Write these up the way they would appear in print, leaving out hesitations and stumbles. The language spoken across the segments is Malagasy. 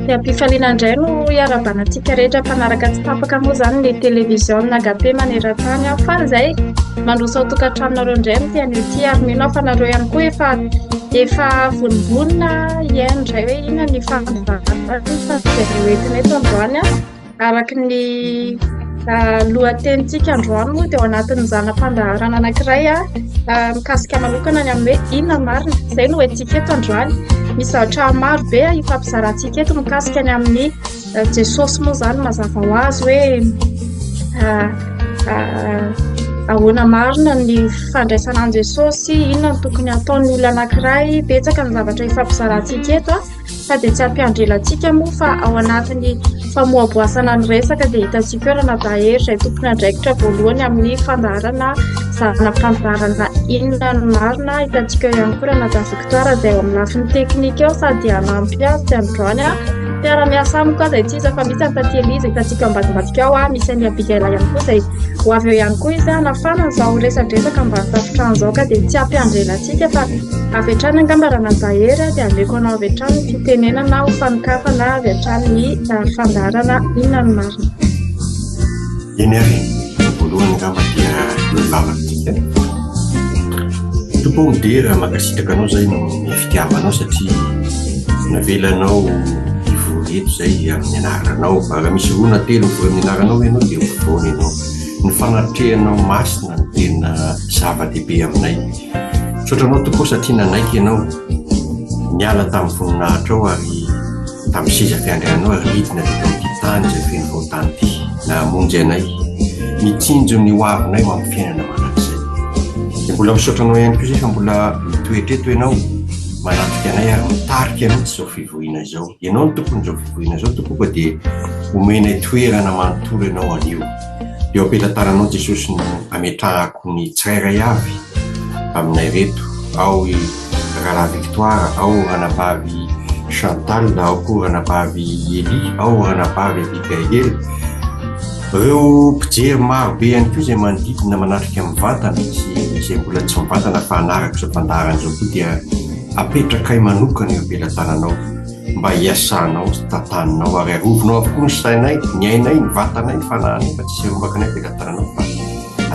Dia am-pifaliana indray no iarahabana antsika rehetra mpanaraka tsy tapaka moa izany ny televiziona Agape maneran-tany. Aho faly izay mandroso ao an-tokantranonareo indray amin'ity anio ity ary mino aho fa nareo ihany koa efa efa vonivonona hihaino indray hoe inona ny fandaharana izay hoentina eto androany. Araka ny lohatenintsika androany moa dia ao anatin'ny zana-pandaharana anankiray mikasika manokana ny amin'ny hoe inona marina. Izay no hoentintsika eto androany. Misy zavatra maro be hifampizarantsika eto mikasika ny amin'ny Jesosy moa izany mazava ho azy hoe ahoana marina ny fandraisana an'i Jesosy, inona no tokony hataon'ny olona anankiray. Betsaka ny zavatra hifampizarantsika eto. Fa dia tsy hampiandry ela antsika moa fa ao anatin'ny famoaboasana ny resaka dia hitantsika eo Ranadahy Hery izay tompon'andraikitra voalohany amin'ny fandaharana zana-pandaharana inona no marina. Hitantsika eo ihany koa Ranadahy Victoire izay ao amin'ny lafiny teknika ao sady hanampy azy tsy androany. Mpiara-miasa amiko aza tsy iza fa misy an'i Taty Elise hitantsika ao ambadimbadika ao, misy an'i Abigail ihany koa izay ho avy eo ihany koa izy hanafana izao resadresaka ambany tafontrano izao ka dia tsy hampiandry ela antsika fa Avy hatrany angamba Ranadahery dia ameko anao avy hatrany ny fitenenana ho fanokafana avy hatrany ny fandaharana Inona no marina. Eny ary, ny voalohany angamba dia hivavaka isika. Tompo ô midera mankasitraka anao izay noho ny fitiavanao satria navelanao hivory eto izay amin'ny anaranao. Raha misy roa na telo mivory amin'ny anaranao ianao dia ho foana ianao. Ny fanatrehanao masina no tena zava-dehibe aminay. Misaotra anao tokoa satria nanaiky ianao niala tamin'ny voninahitrao ary tamin'ny seza fiandriananao ary nidina teto amin'ity tany izay feno fahotana ity, nahamonjy anay, nitsinjo ny ho avinay ho amin'ny fiainana mandrakizay. Dia mbola misaotra anao ihany koa izay fa mbola mitoetra eto ianao, manatrika anay ary mitarika mihitsy izao fivoriana izao. Ianao no tompon'izao fivoriana izao tompoko ka dia omenay toerana manontolo ianao anio. Eo am-pelatananao Jesosy no ametrahako ny tsirairay avy aminay reto, ao i Rahalahy Victoire, ao Ranabavy Chantal, ao koa Ranabavy Elie, ao Ranabavy Abigail, ireo mpijery maro be ihany koa izay manodidina manatrika mivantana sy izay mbola tsy mivantana fa hanaraka izao fandaharana izao koa dia apetrakay manokana eo am-pelatananao. mba hiasanao sy tantaninao ary arovinao avokoa ny sainay, ny ainay, ny vatanay, ny fanahinay fa tsisy rombaka anay am-pelatananao fa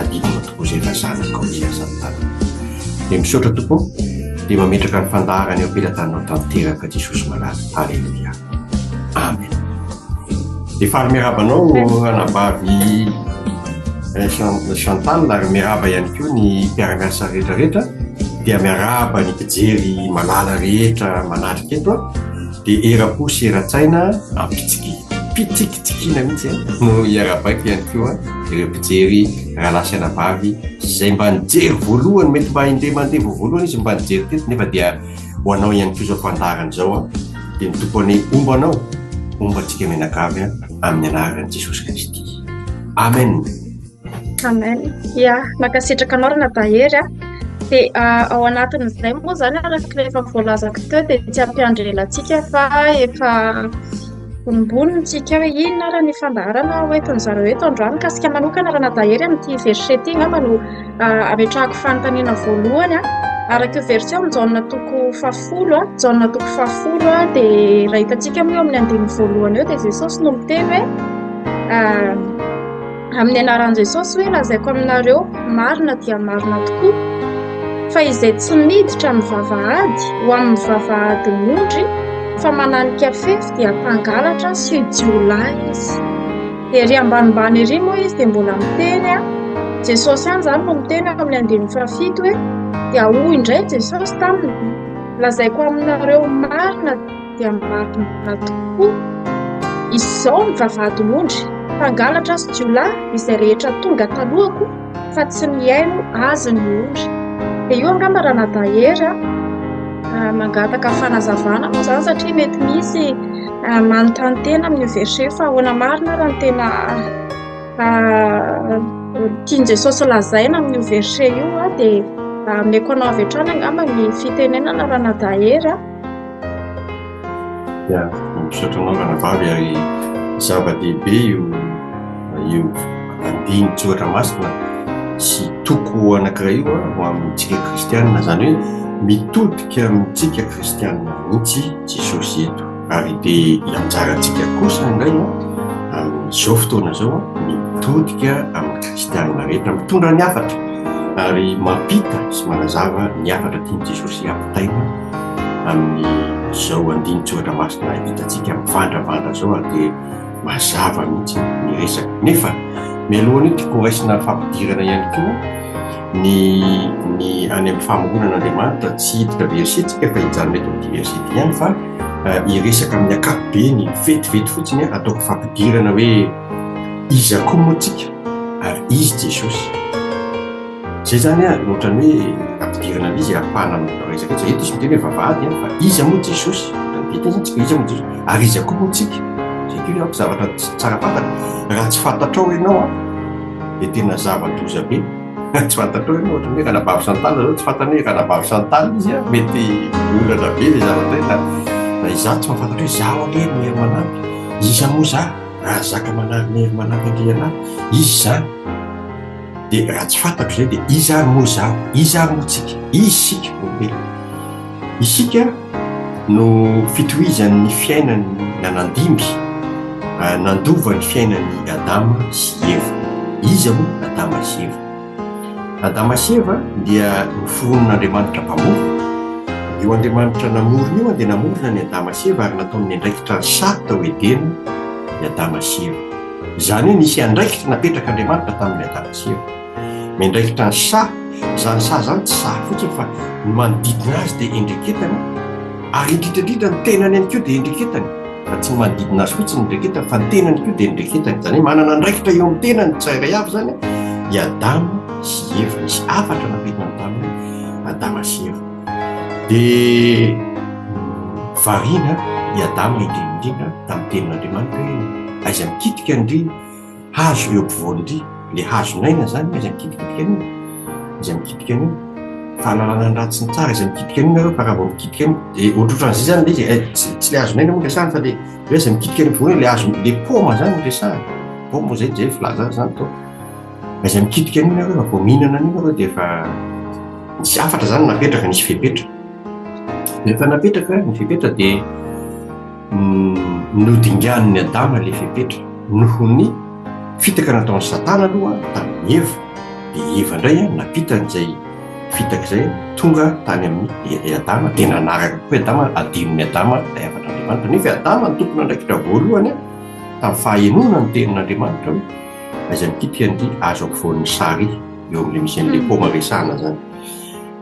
adidinao tokoa izay efa zanakao sy asan'ny tananao. Dia misaotra Tompo dia mametraka ny fandaharana eo am-pelatananao tanteraka Jesosy malala. Aleloia. Amen. Dia faly miarahaba anao anabavy eh, Chantal ary miarahaba ihany koa ny mpiara-miasa rehetra rehetra dia miarahaba ny mpijery malala rehetra manatrika eto a dia eram-po sy eran-tsaina ampitsikipitsikitsikiana mihitsy no iarahabaiko ihany koa ireo mpijery rahalahy sy anabavy izay mba nijery voalohany mety mba indray mandeha vao voalohany izy mba nijery teto nefa dia ho anao ihany koa izao fandaharana izao a dia ny Tompo anie homba anao homba antsika mianakavy a amin'ny anaran'i Jesosy Kristy Amen Amen ya mankasitraka anao Ranadahy Hery a dia ao anatin'izay moa izany araka ilay efa voalazako teo dia tsy hampiandry ela antsika fa efa vonombonona isika hoe inona ary ny fandaharana hoentin'ny zareo eto androany mikasika manokana Ranadahy Hery amin'ity verset ity angamba no ametrahako fanontaniana voalohany araka io verset io amin'ny Jaona toko fahafolo Jaona toko fahafolo dia raha hitantsika moa eo amin'ny andininy voalohany eo dia Jesosy no miteny hoe Amin'ny anaran'i Jesosy hoe lazaiko aminareo marina dia marina tokoa fa izay tsy miditra amin'ny vavahady ho amin'ny vavahadin'ondry fa mananika fefy dia mpangalatra sy jiolahy izy. Ery ambanimbany ery moa izy dia mbola miteny a, Jesosy ihany izany no miteny ao amin'ny andininy fahafito hoe dia hoy indray Jesosy taminy, lazaiko aminareo marina dia marina tokoa. Izao ny vavahadin'ondry, mpangalatra sy jiolahy izay rehetra tonga talohako fa tsy nihaino azy ny ondry. Dia io angamba Ranadahy Hery a, mangataka fanazavana moa izany satria mety misy manontany tena amin'io verset io fa ahoana marina ary ny tena. tian'i Jesosy lazaina amin'io verset io dia ameko anao avy hatrany angamba ny fitenenana Ranadahy Hery a. Ya, misaotra anao ranabavy ary zava-dehibe io io andinin-tsoratra masina sy toko anankiray io ho amintsika kristianina, izany hoe mitodika amintsika kristianina mihitsy Jesosy eto ary dia anjarantsika kosa indray amin'izao fotoana izao ny mitodika amin'ny kristianina rehetra, mitondra ny hafatra ary mampita sy manazava ny hafatra tian'i Jesosy hampitaina amin'izao andinin-tsoratra masina hitantsika mivandravandra izao ary dia mazava mihitsy ny resaka. Nefa mialohan'io tiako horaisina fampidirana ihany koa ny ny any amin'ny famoronan'Andriamanitra, tsy hiditra verset tsika fa hijanona eto amin'ity verset ity ihany fa hiresaka amin'ny ankapobeny vetivety fotsiny ataoko fampidirana hoe iza koa moa tsika ary izy Jesosy. Zay zany an, ohatran'ny hoe ampidirana an'izy e, ampahana miresaka eto, eto izy miteny hoe vavahady an, fa iza moa Jesosy? Ohatran'ny be teny zany tsika, iza moa Jesosy? Ary iza koa moa tsika? Zay koa aoka zavatra tsy tsara fantatra, raha tsy fantatrao ianao an, dia tena zava-doza be, tsy fantatrao ianao, ohatran'ny hoe ranabavy Chantal zao tsy fantany hoe ranabavy Chantal izy an, mety olana be le zavatra hoe na na izaho tsy mahafantatra hoe zaho anie no hery manampy, iza moa za? Raha zaka manary ny hery manampy andriana ahy, iza izany? Dia raha tsy fantatro izay dia iza ary moa izaho? Iza ary moa tsika? Iza isika olombelona? Isika no fitohizan'ny fiainan'ny nanandimby, nandova ny fiainan'i Adama sy Eva. Iza moa Adama sy Eva? Adama sy Eva dia noforonin'Andriamanitra Mpamorona. Io Andriamanitra namorona io dia namorona an'i Adama sy Eva ary nataony niandraikitra ny saha tao Edena i Adama sy Eva. Izany hoe nisy andraikitra napetrak'Andriamanitra tamin'i Adama sy Eva. Miandraikitra ny saha, izany saha izany tsy saha fotsiny fa ny manodidina azy dia endriketany ary indrindra indrindra ny tenany ihany koa dia endriketany fa tsy ny manodidina azy fotsiny no endriketany fa ny tenany koa dia endriketany. Izany hoe manana andraikitra eo amin'ny tenany tsirairay avy izany i Adama sy Eva. Nisy hafatra napetrany tamin'i Adama sy Eva. Dia variana i Adama indrindra indrindra tamin'ny tenin'Andriamanitra hoe Aiza mikitika ndry hazo eo ampovoany ndry, le hazon'aina zany aiza mikitikitika an'io, aiza mikitika an'io, fahalalana ny ratsy sy ny tsara aiza mikitika an'io nareo fa raha vao mikitika an'io de ohatrohatran'izay zany le izy e, tsy tsy le hazon'aina moa resahana fa le hoe aiza mikitika an'io ampovoany le hazo le paoma zany no resahana, paoma zay zay filaza azy zany to, aiza mikitika an'io nareo raha vao mihinana an'io nareo de efa nisy hafatra zany napetraka, nisy fepetra, rehefa napetraka ny fepetra de. Nodinganin'i Adama ilay fepetra noho ny fitaka nataon'i Satana aloha tamin'i Eva, dia i Eva indray nampita an'izay fitaka izay tonga tany amin'i Adama, dia nanaraka koa i Adama, adinon'i Adama ilay hafatr'Andriamanitra. Nefa i Adama no tompon'andraikitra voalohany tamin'ny fahenoana ny tenin'Andriamanitra hoe aiza mikitika an'ity hazo ampovoan'ny sary eo amin'ilay misy an'ilay paoma resahana izany.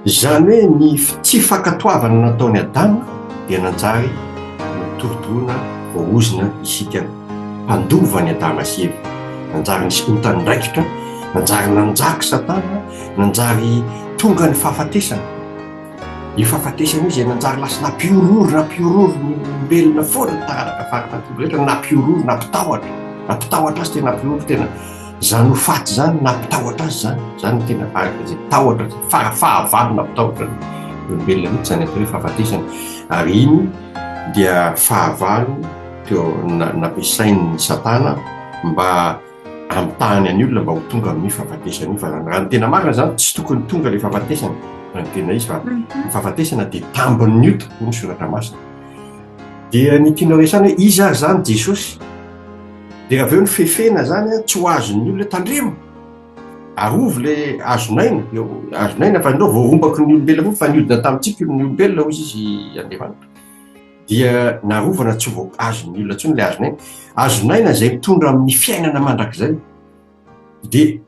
Izany hoe ny tsy fankatoavana nataon'i Adama dia nanjary notorotoroina voaozona isika mpandova an'i Adama sy Eva. Nanjary nisy ota niraikitra, nanjary nanjaka Satana, nanjary tonga ny fahafatesana. Io fahafatesana io izay nanjary lasa nampihorohoro, nampihorohoro ny olombelona foana, ny taranaka fara fahakidy rehetra, nampihorohoro, nampitahotra, nampitahotra azy tena nampihorohoro tena. Izany ho faty izany nampitahotra azy izany, izany no tena farak'izay tahotra, fara fahavalo nampitahotra ny olombelona mihitsy izany atao hoe fahafatesana. Ary iny dia fahavalo teo nampiasain'ny satana mba hamitahany ny olona mba ho tonga amin'ny fahafatesana io. Fa raha ny tena marina izany tsy tokony tonga ilay fahafatesana, raha ny tena izy fa ny fahafatesana dia tambin'ny ota hoy ny soratra masina. Dia ny tianao resahana hoe iza ary izany Jesosy? Dia avy eo ny fefena zany an, tsy ho azon'ny olona, tandremo, arovy le azon'aina, eo azon'aina fa ndreo voarombaky ny olombelona foana fa niodina tamintsika ny olombelona hoy izy Andriamanitra. Dia narovana tsy ho azon'ny olona intsony le azon'aina. Azon'aina izay mitondra amin'ny fiainana mandrakizay. Dia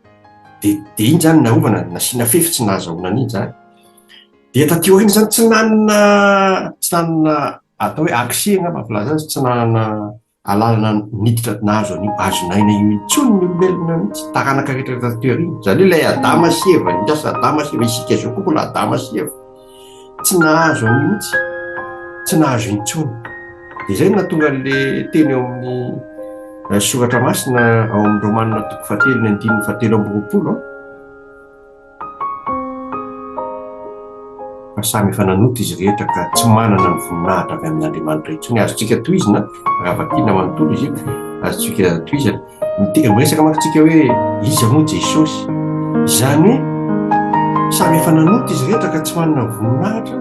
dia dia iny zany narovana, nasiana fefy tsy nahazahoana an'iny zany. Dia taty aoriana zany tsy nanana tsy nanana atao hoe accès angamba filaza azy, tsy nanana alalana niditra nahazo an'io hazon'aina io intsony ny olombelona mihitsy, taranaka rehetra rehetra taty aoriana. Izany hoe ilay Adama sy Eva, nikasa Adama sy Eva, isika izao koa mbola Adama sy Eva. Tsy nahazo an'io mihitsy, tsy nahazo intsony. Dia izay no nahatonga an'ilay teny eo amin'ny. Soratra Masina ao amin'ny Romana toko fahatelo ny andininy fahatelo amby roapolo. Fa samy efa nanota izy rehetra ka tsy manana ny voninahitra avy amin'Andriamanitra intsony. Azontsika tohizina raha vakiana manontolo izy io, azontsika tohizana. Miresaka manko tsika hoe iza moa Jesosy? Izany hoe samy efa nanota izy rehetra ka tsy manana voninahitra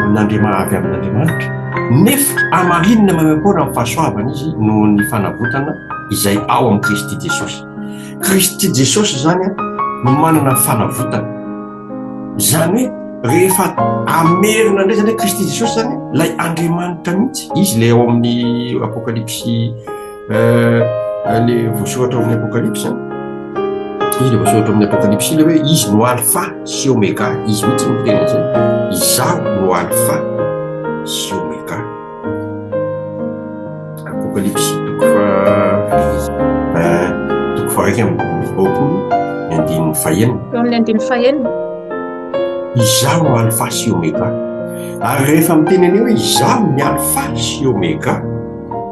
amin'Andriamanitra avy amin'Andriamanitra. Nefa hamarinina maimaimpoana amin'ny fahasoavana izy noho ny fanavotana izay ao amin'i Kristy Jesosy. Kristy Jesosy izany no manana ny fanavotana. Izany hoe rehefa amerina indray izany hoe Kristy Jesosy izany ilay Andriamanitra mihitsy. Izy ilay ao amin'ny Apokalypsy le voasoratra ao amin'ny Apokalypsy. Izy ilay voasoratra ao amin'ny Apokalypsy ilay hoe izy no Alpha sy Omega. Izy mihitsy no miteny an'izay. Izaho no Alpha sy Omega. Apokalypsy toko faha toko faha-21 ny andininy fahenina. Eo amin'ny andininy fahenina. Izaho no Alfa sy Omega. Ary rehefa miteny an'io hoe izaho ny Alfa sy Omega,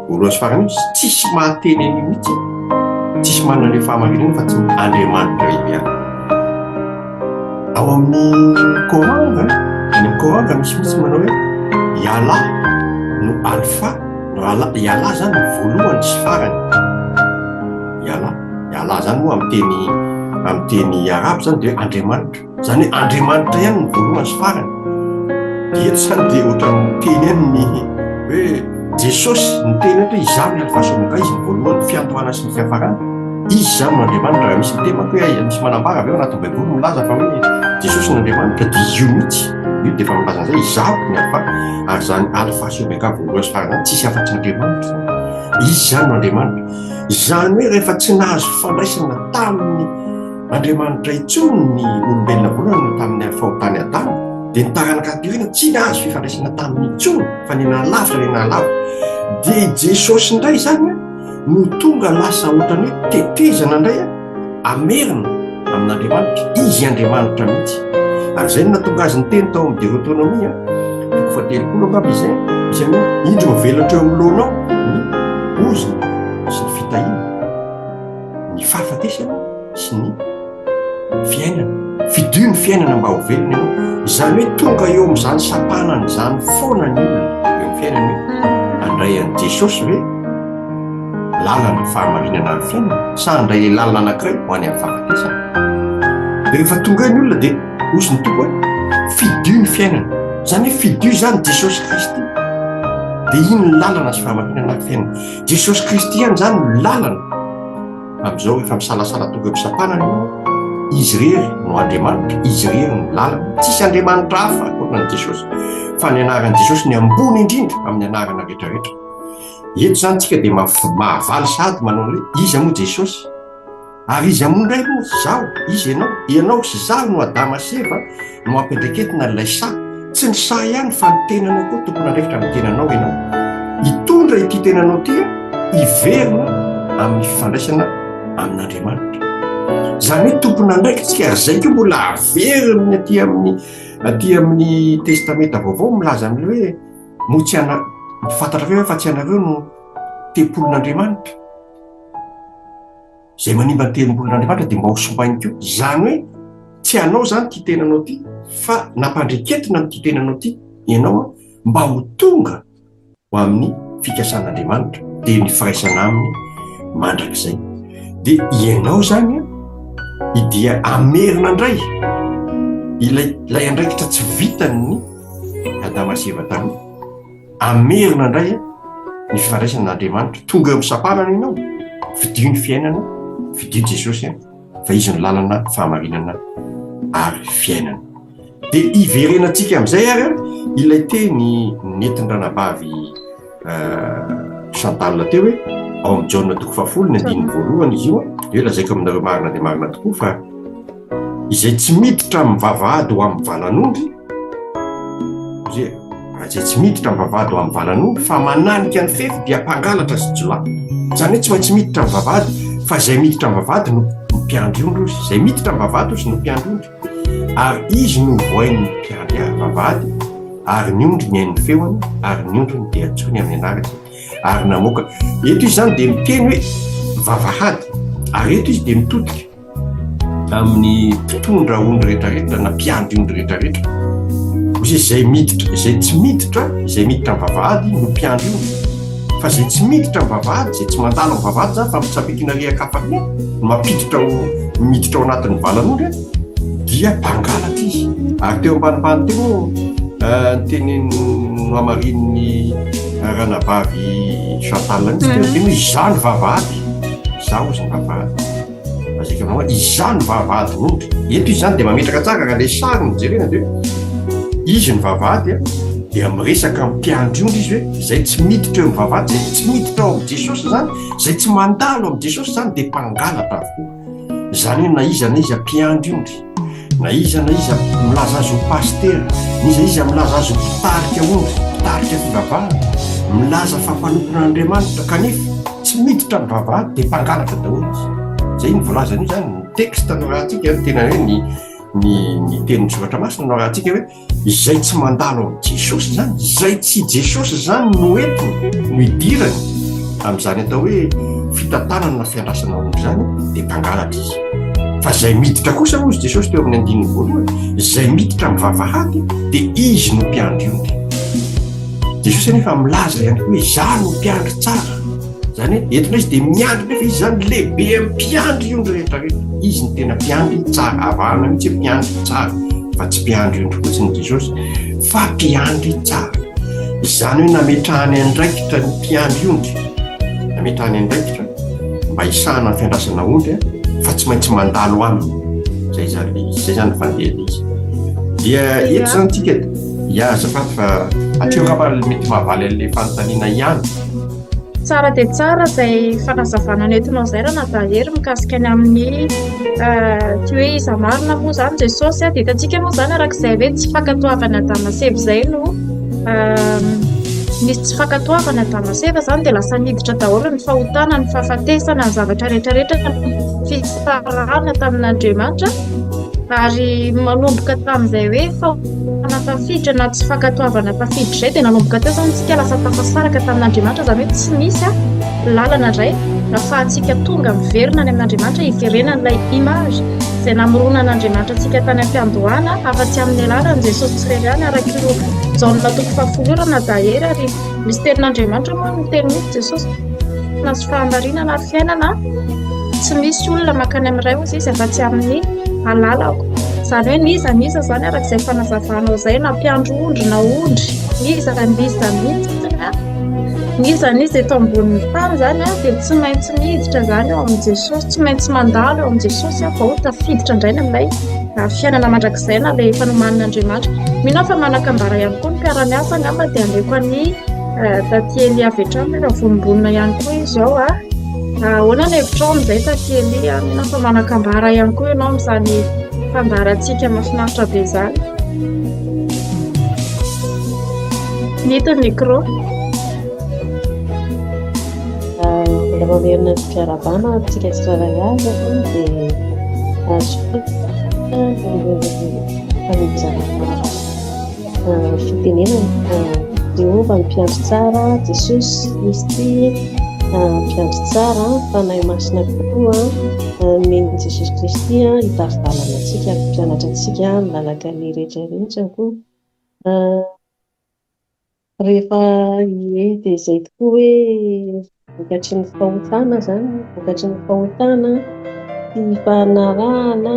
voalohany sy farany io, tsisy mahateny an'io mihitsy. Tsisy manana an'io fahamarinana fa tsy Andriamanitra irery ihany. Ao amin'ny Coran, any amin'ny Coran misy mihitsy manao hoe i Allah no Alpha, no Allah, i Allah zany no voalohany sy farany. I Allah, i Allah zany moa amin'ny teny amin'ny teny arabo zany dia hoe Andriamanitra. Zany hoe Andriamanitra ihany no voalohany sy farany. Dia eto zany dia ohatran'ny miteny ihany ny hoe Jesosy niteny eto hoe izaho ny Alpha sy Omega, izy ny voalohany, fiandohana sy ny fiafarana. Izy izany no Andriamanitra. Raha misy miteny manko hoe misy manambara avy eo anatin'ny Baiboly milaza fa hoe Jesosy no Andriamanitra dia io mihitsy. Io dia efa milaza an'izay, izaho ny Alpha. Ary izany Alpha sy Omega voalohany sy farany izany tsisy afa-tsy Andriamanitra izany. Izy izany no Andriamanitra. Izany hoe rehefa tsy nahazo fifandraisana tamin'ny Andriamanitra intsony ny olombelona voalohany tamin'ny fahotan'i Adama, dia ny taranaka aty aoriana tsy nahazo fifandraisana taminy intsony fa ny nahalavitra ny nahalavitra. Dia i Jesosy indray izany no tonga lasa ohatran'ny hoe tetezana indray hamerina amin'Andriamanitra, izy Andriamanitra mihitsy. Ary izay no nahatonga azy niteny tao amin'ny Deoteronomia, toko fahatelopolo angamba izay, misy an'io, indro mivelatra eo anoloanao ny ozona sy ny fitahiana, ny fahafatesana sy ny fiainana. Fidio ny fiainana mba ho velona ianao. Izany hoe tonga eo amin'izany sampanana izany foana ny olona eo amin'ny fiainany hoe handray an'i Jesosy ve lalana fahamarinana ary fiainana sa handray ilay lalana anankiray ho any amin'ny fahafatesana. Dia rehefa tonga eo ny olona dia hozy ny Tompo hoe fidio ny fiainana. Izany hoe fidio izany Jesosy Kristy. Dia iny ny lalana sy fahamarinana ary fiainana. Jesosy Kristy ihany izany no lalana. Amin'izao efa misalasala tonga eo am-pisampanana ianao, Izy irery no Andriamanitra, Izy irery no lalana, tsisy Andriamanitra hafa ankoatra an'i Jesosy, fa ny anaran'i Jesosy ny ambony indrindra amin'ny anarana rehetrarehetra. Eto izany tsika dia mahavaly sahady manao ny hoe iza moa Jesosy? Ary iza moa indray moa izaho? Iza ianao? Ianao sy izaho no Adama sy Eva no ampiandraiketina ilay saha. Tsy ny saha ihany fa ny tenanao koa tompon'andraikitra amin'ny tenanao ianao. Hitondra ity tenanao ity hiverina amin'ny fifandraisana amin'Andriamanitra. Izany hoe tompon'andraikitra isika ary izay koa mbola averiny aty amin'ny aty amin'ny Testamenta Vaovao milaza amin'ilay hoe moa tsy ana fantatrareo fa tsy ianareo no tempolin'Andriamanitra. Izay manimba ny tenim-bolon'Andriamanitra dia mba ho simbainy koa. Izany hoe tsy anao izany ity tenanao ity fa nampandreketina amin'ity tenanao ity ianao mba ho tonga ho amin'ny fikasan'Andriamanitra dia ny firaisana aminy mandrakizay. Dia ianao izany dia amerina indray ilay ilay andraikitra tsy vitan'ny Adama sy Eva taloha. Amerina indray ny fifandraisana amin'Andriamanitra. Tonga eo amin'ny sampanana ianao, fidio ny fiainana, fidio Jesosy fa Izy no lalana, fahamarinana ary fiainana. Dia hiverenantsika amin'izay ary ilay teny nentin-dranabavy Chantal teo hoe ao amin'ny Jaona toko fahafolo ny andininy voalohany izy io, dia hoe lazaiko aminareo marina dia marina tokoa fa izay tsy miditra amin'ny vavahady ho amin'ny valan'ondry Izay izay tsy miditra amin'ny vavahady ho amin'ny valan'omby fa mananika ny fefy dia mpangalatra sy jiolahy. Izany hoe tsy maintsy miditra amin'ny vavahady fa izay miditra amin'ny vavahady no mpiandry ondry ozy. Izay miditra amin'ny vavahady ozy no mpiandry ondry. Ary izy no vohain'ny mpiandry vavahady ary ny ondry mihaino ny feony ary ny ondriny dia antsoiny amin'ny anarany. Ary namoaka. Eto izy izany dia miteny hoe vavahady, ary eto izy dia mitodika amin'ny mpitondra ondry rehetrarehetra na mpiandry ondry rehetrarehetra. Hoy izy izay miditra, izay tsy miditra, izay miditra amin'ny vavahady no mpiandry ondry. Fa izay tsy miditra amin'ny vavahady, izay tsy mandalo amin'ny vavahady izany fa mitsambikina riaka-hafa no mampiditra ao, miditra ao anatin'ny valan'ondry, dia mpangalatra izy. Ary teo ambanimbany teo moa nitenen'ny nohamarinin'ny ranabavy Chantal mihitsy teo, teny hoe izaho ny vavahady, izaho hozy ny vavahady. Lazaiko aminao hoe izaho ny vavahadin'ondry. Eto izy izany dia mametraka tsara raha ilay sary no jerena dia hoe izy ny vavahady dia miresaka amin'ny mpiandry ondry izy hoe izay tsy miditra eo amin'ny vavahady, izay tsy miditra ao amin'i Jesosy izany, izay tsy mandalo amin'i Jesosy izany dia mpangalatra avokoa. Izany hoe na iza na iza mpiandry ondry, na iza na iza milaza azy ho pasitera, na iza iza milaza azy ho mpitarika ondry, mpitarika fivavahana, milaza fa mpanompon'Andriamanitra kanefa tsy miditra amin'ny vavahady dia mpangalatra daholo izy. Izay no voalazan'io izany, ny texte norahantsika, ny tena hoe ny ny ny tenin'ny soratra masina norahantsika hoe Izay tsy mandalo amin'i Jesosy izany, izay tsy Jesosy izany no entiny, no idirany amin'izany atao hoe fitantanana na fiandrasana ondry izany, dia mpangalatra izy. Fa izay miditra kosa, hozy Jesosy teo amin'ny andininy voalohany, izay miditra amin'ny vavahady dia izy no mpiandry ondry. Jesosy anefa milaza ihany koa hoe izaho no mpiandry tsara. Izany hoe eto indray izy dia miandry nefa izy izany lehibe amin'ny mpiandry ondry rehetra rehetra. Izy no tena mpiandry tsara, avahana mihitsy hoe mpiandry tsara fa tsy mpiandry ondry fotsiny Jesosy fa mpiandry tsara. Izany hoe nametrahany andraikitra ny mpiandry ondry, nametrahany andraikitra mba hisahana ny fiandrasana ondry fa tsy maintsy mandalo aminy. Izay izany ilay izy, izay izany ny fandehan'ilay izy. Dia eto izany tsika, ya azafady fa hatreo angamba mety mahavaly an'ilay fanontaniana ihany. Tsara dia tsara izay fanazavana nentinao izay Ranadahy Hery mikasika ny amin'ny ity hoe iza marina moa izany Jesosy dia hitantsika moa izany araka izay hoe tsy fankatoavana Adama sy Eva izay no nisy tsy fankatoavana Adama sy Eva izany dia lasa niditra daholo ny fahotana, ny fahafatesana, ny zavatra rehetra rehetra, ny fisarahana tamin'Andriamanitra. Ary manomboka tamin'izay hoe fahotana tafiditra na tsy fankatoavana tafiditra izay dia nanomboka teo izany isika lasa tafasaraka tamin'Andriamanitra, izany hoe tsy misy lalana indray ahafahantsika tonga miverina any amin'Andriamanitra hiverenan'ilay image izay namoronan'Andriamanitra antsika tany am-piandohana afa-tsy amin'ny alalan'i Jesosy irery ihany araka io Jaona toko fahafolo io Ranadahery ary misy tenin'Andriamanitra moa miteny mihitsy Jesosy na sy fahamarinana ary fiainana Tsy misy olona mankany amin'ny Ray hozy izy afa-tsy amin'ny alalako. Izany hoe n'iza n'iza izany araka izay fanazavanao izay na mpiandry ondry na ondry, n'iza n'iza mihitsy n'iza n'iza eto ambonin'ny tany izany dia tsy maintsy miditra izany eo amin'i Jesosy, tsy maintsy mandalo eo amin'i Jesosy vao tafiditra indray ny amin'ilay fiainana mandrakizay na ilay efa nomanin'Andriamanitra. Mino aho fa manan-kambara ihany koa ny mpiara-miasa angamba dia aleoko an'i Tatie Elia avy hatrany raha vonombonona ihany koa izy ao. Ahoana ny hevitrao amin'izay Tatie Elia? Mino aho fa manan-kambara ihany koa ianao amin'izany fandaharantsika mahafinaritra be izany. Nito ny micro. Mbola mamerina ny fiarahabana antsika tsirairay avy dia azo fanizarana fitenenana. Jehovah ny mpiandry tsara, Jesosy Kristy mpiandry tsara, Fanahy Masina koa nomen'i Jesosy Kristy hitari-dalana antsika, hampianatra antsika ny lalan-kaleha rehetra rehetra koa. Rehefa ie dia izay tokoa hoe vokatry ny fahotana izany, vokatry ny fahotana sy fanarahana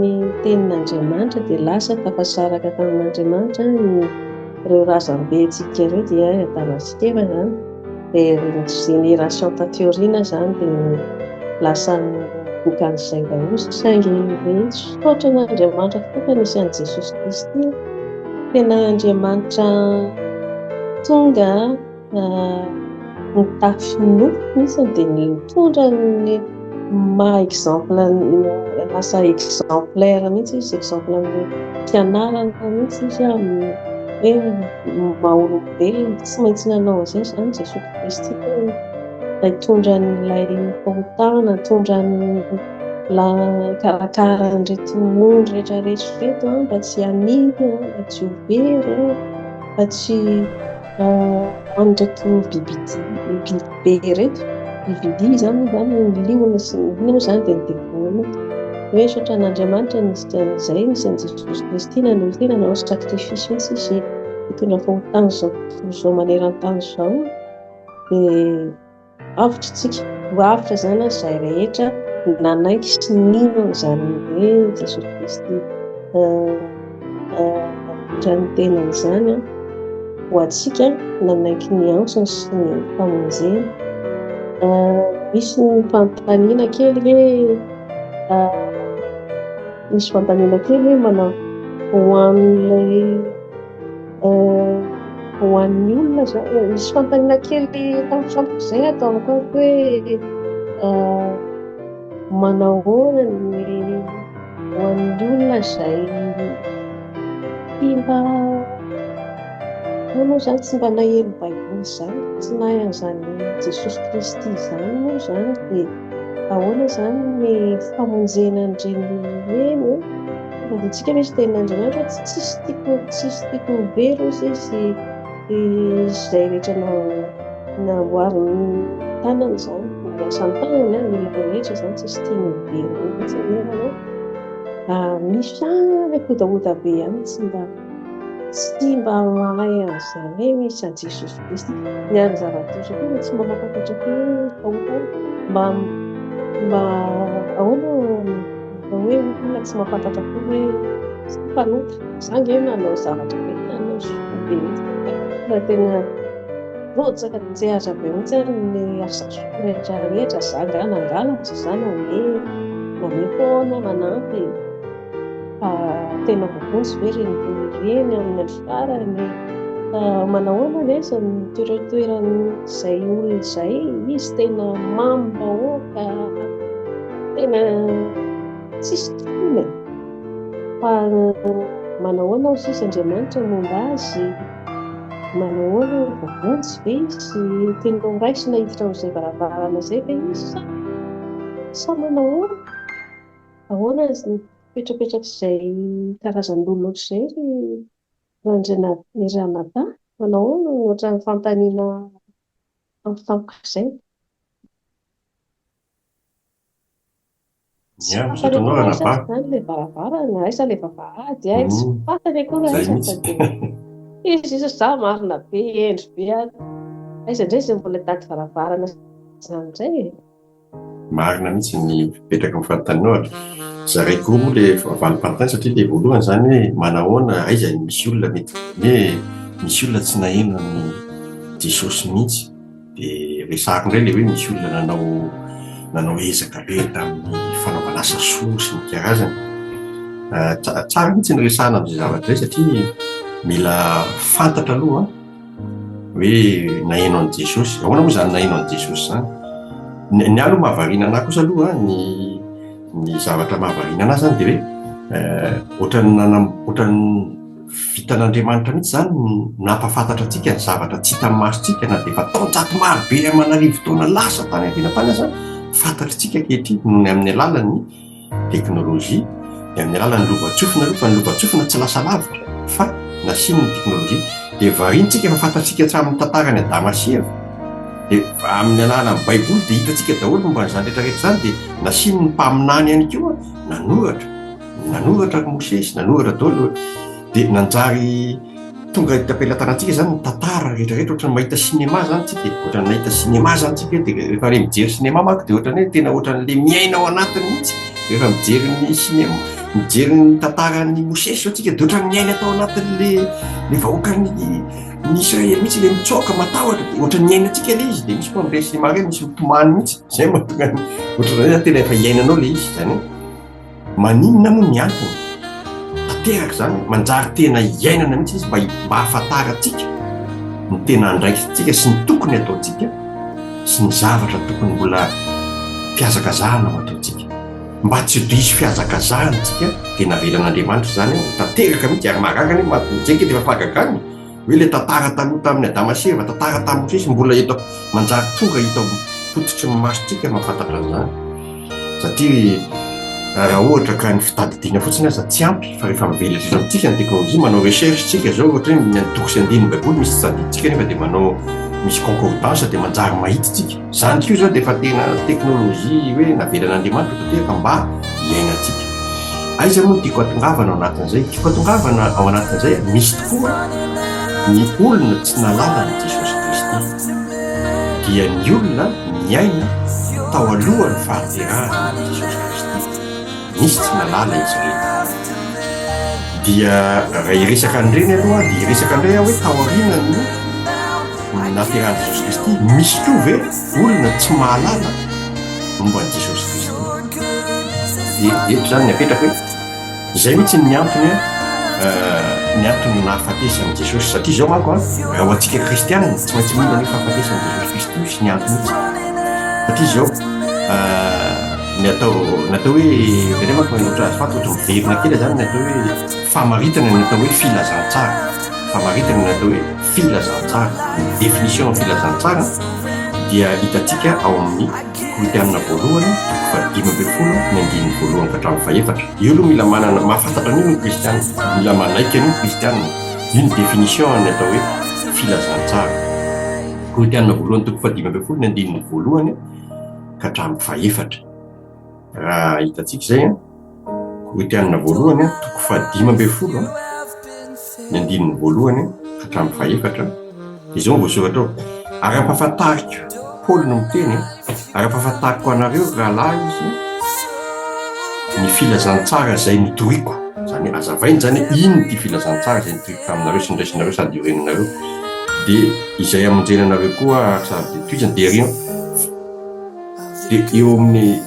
ny tenin'Andriamanitra dia lasa tafasaraka tamin'Andriamanitra ny ireo razambentsika ireo dia i Adama sy Eva izany. Dia ny génération taty aoriana izany dia lasa vokan'izay daholo saingy misaotra an'Andriamanitra tokoa fa nisy an'i Jesosy Kristy. Tena Andriamanitra tonga nitafy nofo mihitsy dia nitondra ny maha exemple lasa exemplaire mihitsy izy, exemple amin'ny fianarana mihitsy izy amin'ny hoe maha olombelona. Tsy maintsy nanao an'izay izany Jesoa Kristy hoe hitondra an'ilay fahotana, hitondra an'ilay hikarakara an'ireto ondry rehetra rehetra ireto mba tsy hanihy, mba tsy ho very, mba tsy. Ho an'ireto bibidia biby be ireto, bibidia izany moa izany ny liona sy ny inona moa izany dia ny devoly moa. Hoe misaotra an'Andriamanitra nisy an'izay, nisy an'i Jesosy Kristy nanolo-tena nanao sacrifice mihitsy izy hitondra fahotan'izao tontolo izao maneran-tany izao dia Avotra isika, ho avotra izany izay rehetra nanaiky sy nino an'izany hoe Jesosy Kristy nanolotra ny tenany izany ho antsika, nanaiky ny antsony sy ny famonjeny. Misy ny fanontaniana kely hoe misy fanontaniana kely hoe manao ho an'ilay Ho an'ny olona izany, misy fanontaniana kely tampotampoka izay ato amiko ato hoe manao ahoana ny ho an'ny olona izay tsy mba, izaho moa izany tsy mba naheno baiboly izany, tsy nahay an'izany Jesosy Kristy izany moa izany dia ahoana izany ny famonjena an'ireny olona ireny e? Tadidintsika misy tenin'Andriamanitra hoe tsisy tiako tsisy tiako ho very hozy izy izay rehetra namboarin'ny tanany izany, ny asan'ny tanany ny olona rehetra izany tsisy tiany ho very mihitsy anefa misy ihany akodahoda be ihany tsy mba tsy mba mahay an'izany hoe misy an'i Jesosy Kristy. Ny an'ny zava-doza koa tsy mba mahafantatra koa hoe fahotana. Mba mba ahoana Fa hoe olona tsy mahafantatra akory hoe za mpanota, za ange nanao zavatra be, nanao soa be mihitsy. Fa tena rotsaka an-tsehatra be mihitsy ary ny asa soa rehetra rehetra, za angaha nangalatra, za nanome, nanome foana, manampy. Fa tena voavonjy ve ireny olona ireny amin'ny andro farany? Fa manahoana anefa ny toeratoeran'izay olona izay, izy tena mamim-bahoaka. Tena tsisy tompony e! Fa manahoana hozy izy Andriamanitra momba azy? Manahoana voavonjy ve izy? Tena ho raisina hiditra amin'izay varavarana izay ve izy sa sa manahoana? Ahoana ny fipetrapetrak'izay karazan'olona ohatr'izay ry Randrianarianadahy? Manahoana ohatran'ny fanontaniana tampotampoka izay? Tsy Ia, fantany misaotra anao akory aiza ranabavy. izany ilay varavarana, aiza ilay vavahady, ay tsy fantany akory Izay aiza fa mihitsy. dia izy izy za marina be, hendry be ary aiza indray izay mbola hitady varavarana izany indray e. Marina mihitsy ny fipetraky ny fanontanianao ary zaraiko roa moa ilay valim-panontaniana satria ilay voalohany izany hoe manahoana, aiza no misy olona mety hoe misy olona tsy naheno an'i Jesosy mihitsy. Dia resahako indray ilay hoe misy olona nanao nanao ezaka be tamin'ny fanaovana asa soa sy ny karazany. Tsara mihitsy ny resahana amin'izay zavatra izay satria mila fantatra aloha hoe naheno an'i Jesosy. Ahoana moa izany naheno an'i Jesosy izany? Ny ny ahy aloha mahavariana anahy kosa aloha ny ny zavatra mahavariana anahy izany dia hoe ohatran'ny nanam- ohatran'ny Vitan'Andriamanitra mihitsy izany ny nampahafantatra antsika ny zavatra tsy hitan'ny masontsika na dia efa taonjato maro be aman'arivo taona lasa tany aoriana tany aza, fantatritsika ankehitriny noho ny amin'ny alalan'ny teknolojia, dia amin'ny alalan'ny lovantsofina aloha, fa ny lovantsofina tsy lasa lavitra fa nasiany ny teknolojia. Dia variantsika fa fantatsika hatramin'ny tantaran'i Adama sy Eva, dia amin'ny alalan'ny Baiboly dia hitantsika daholo momba an'izany rehetra rehetra izany, dia nasiany ny mpaminany ihany koa nanoratra. Nanoratra ry Mosesy, nanoratra daholo dia nanjary tonga eto am-pelatanantsika izany ny tantara rehetra rehetra, ohatran'ny mahita cinéma izany tsika e, ohatran'ny nahita cinéma izany tsika dia rehefa ilay mijery cinéma manko dia ohatran'ny hoe tena ohatran'ilay miaina ao anatiny mihitsy, rehefa mijery ny cinéma, mijery ny tantaran'i Mosesy izao tsika dia ohatran'ny miaina tao anatin'ilay ilay vahoakan'ny ny Israely mihitsy ilay mitsoaka matahotra dia ohatran'ny iainantsika ilay izy, dia misy koa amin'ireny cinéma ireny misy mitomany mihitsy, izay mahatonga ny ohatran'izay izany tena efa iainanao ilay izy, izany hoe Maninona moa ny antony? Tanteraka izany, manjary tena iainana mihitsy izy mba mba hahafantarantsika ny tena andraikitsika sy ny tokony hataontsika sy ny zavatra tokony mbola fihazakazahana ho ataontsika. Mba tsy ho diso fihazakazahana isika dia navelan'Andriamanitra izany ho tanteraka mihitsy ary mahagaga anie maha-, izay ange dia efa fahagagana e! Hoe ilay tantara taloha tamin'i Adama sy Eva, tantara tamin'i Mosesy, mbola eto manjary tonga hita fototry ny masontsika mahafantatra an'izany. Satria Raha ohatra ka ny fitadidiana fotsiny aza tsy ampy fa rehefa mivelatra eto amintsika ny teknolojia, manao recherche tsika izao ohatra hoe ny antoko sy andininy baiboly misy tsy tadidintsika nefa dia manao misy concordance dia manjary mahita tsika. Izany koa izao dia efa tena teknolojia hoe navelan'Andriamanitra ho tanteraka mba hiainantsika. Aiza moa no tiako hatongavana ao anatin'izay? Tiako hatongavana ao anatin'izay misy tokoa ny olona tsy nahalala an'i Jesosy Kristy. Dia ny olona niaina tao alohan'ny fahaterahana an'i Jesosy Kristy. Nisy tsy nahalala izy ireny. Dia raha hiresaka an'ireny aloha dia hiresaka indray aho hoe taorian'ny nahaterahan'i Jesosy Kristy, misy koa ve olona tsy mahalala momba an'i Jesosy Kristy? Dia eto izany ny apetraka hoe izay mihitsy ny antony ny antony nahafatesan'i Jesosy satria izao manko an, raha ho antsika kristianina tsy maintsy mino an'io fahafatesan'i Jesosy Kristy io sy ny antony mihitsy satria izao ny atao ny atao hoe indraindray manko ohatra azafady ohatra miverina kely zany ny atao hoe famaritana ny atao hoe filazantsara famaritana ny atao hoe filazantsara ny définition filazantsara dia hitantsika ao amin'ny Korintianina voalohany toko faha-15 ny andininy voalohany ka hatramin'ny fahefatra. Io aloha mila manana, mahafantatra an'io ny kristiana, mila manaiky an'io ny kristiana. Io ny définition an'ny atao hoe filazantsara. Korintianina voalohany toko faha-15 ny andininy voalohany ka hatramin'ny fahefatra. Raha hitantsika izay an, Korintianina voalohany toko faha-15 ny andininy voalohany hatramin'ny fahefatra, dia izao no voasoratra ao, Ary ampahafantariko, Paoly no miteny, ary ampahafantariko anareo ry rahalahy izy, ny filazantsara izay notoriko, izany hoe hazavainy izany hoe inona ity filazantsara izay notoriko taminareo sy noraisinareo sady iorenanareo, dia izay hamonjena anareo koa ary sady tohizany, dia ery dia eo amin'ny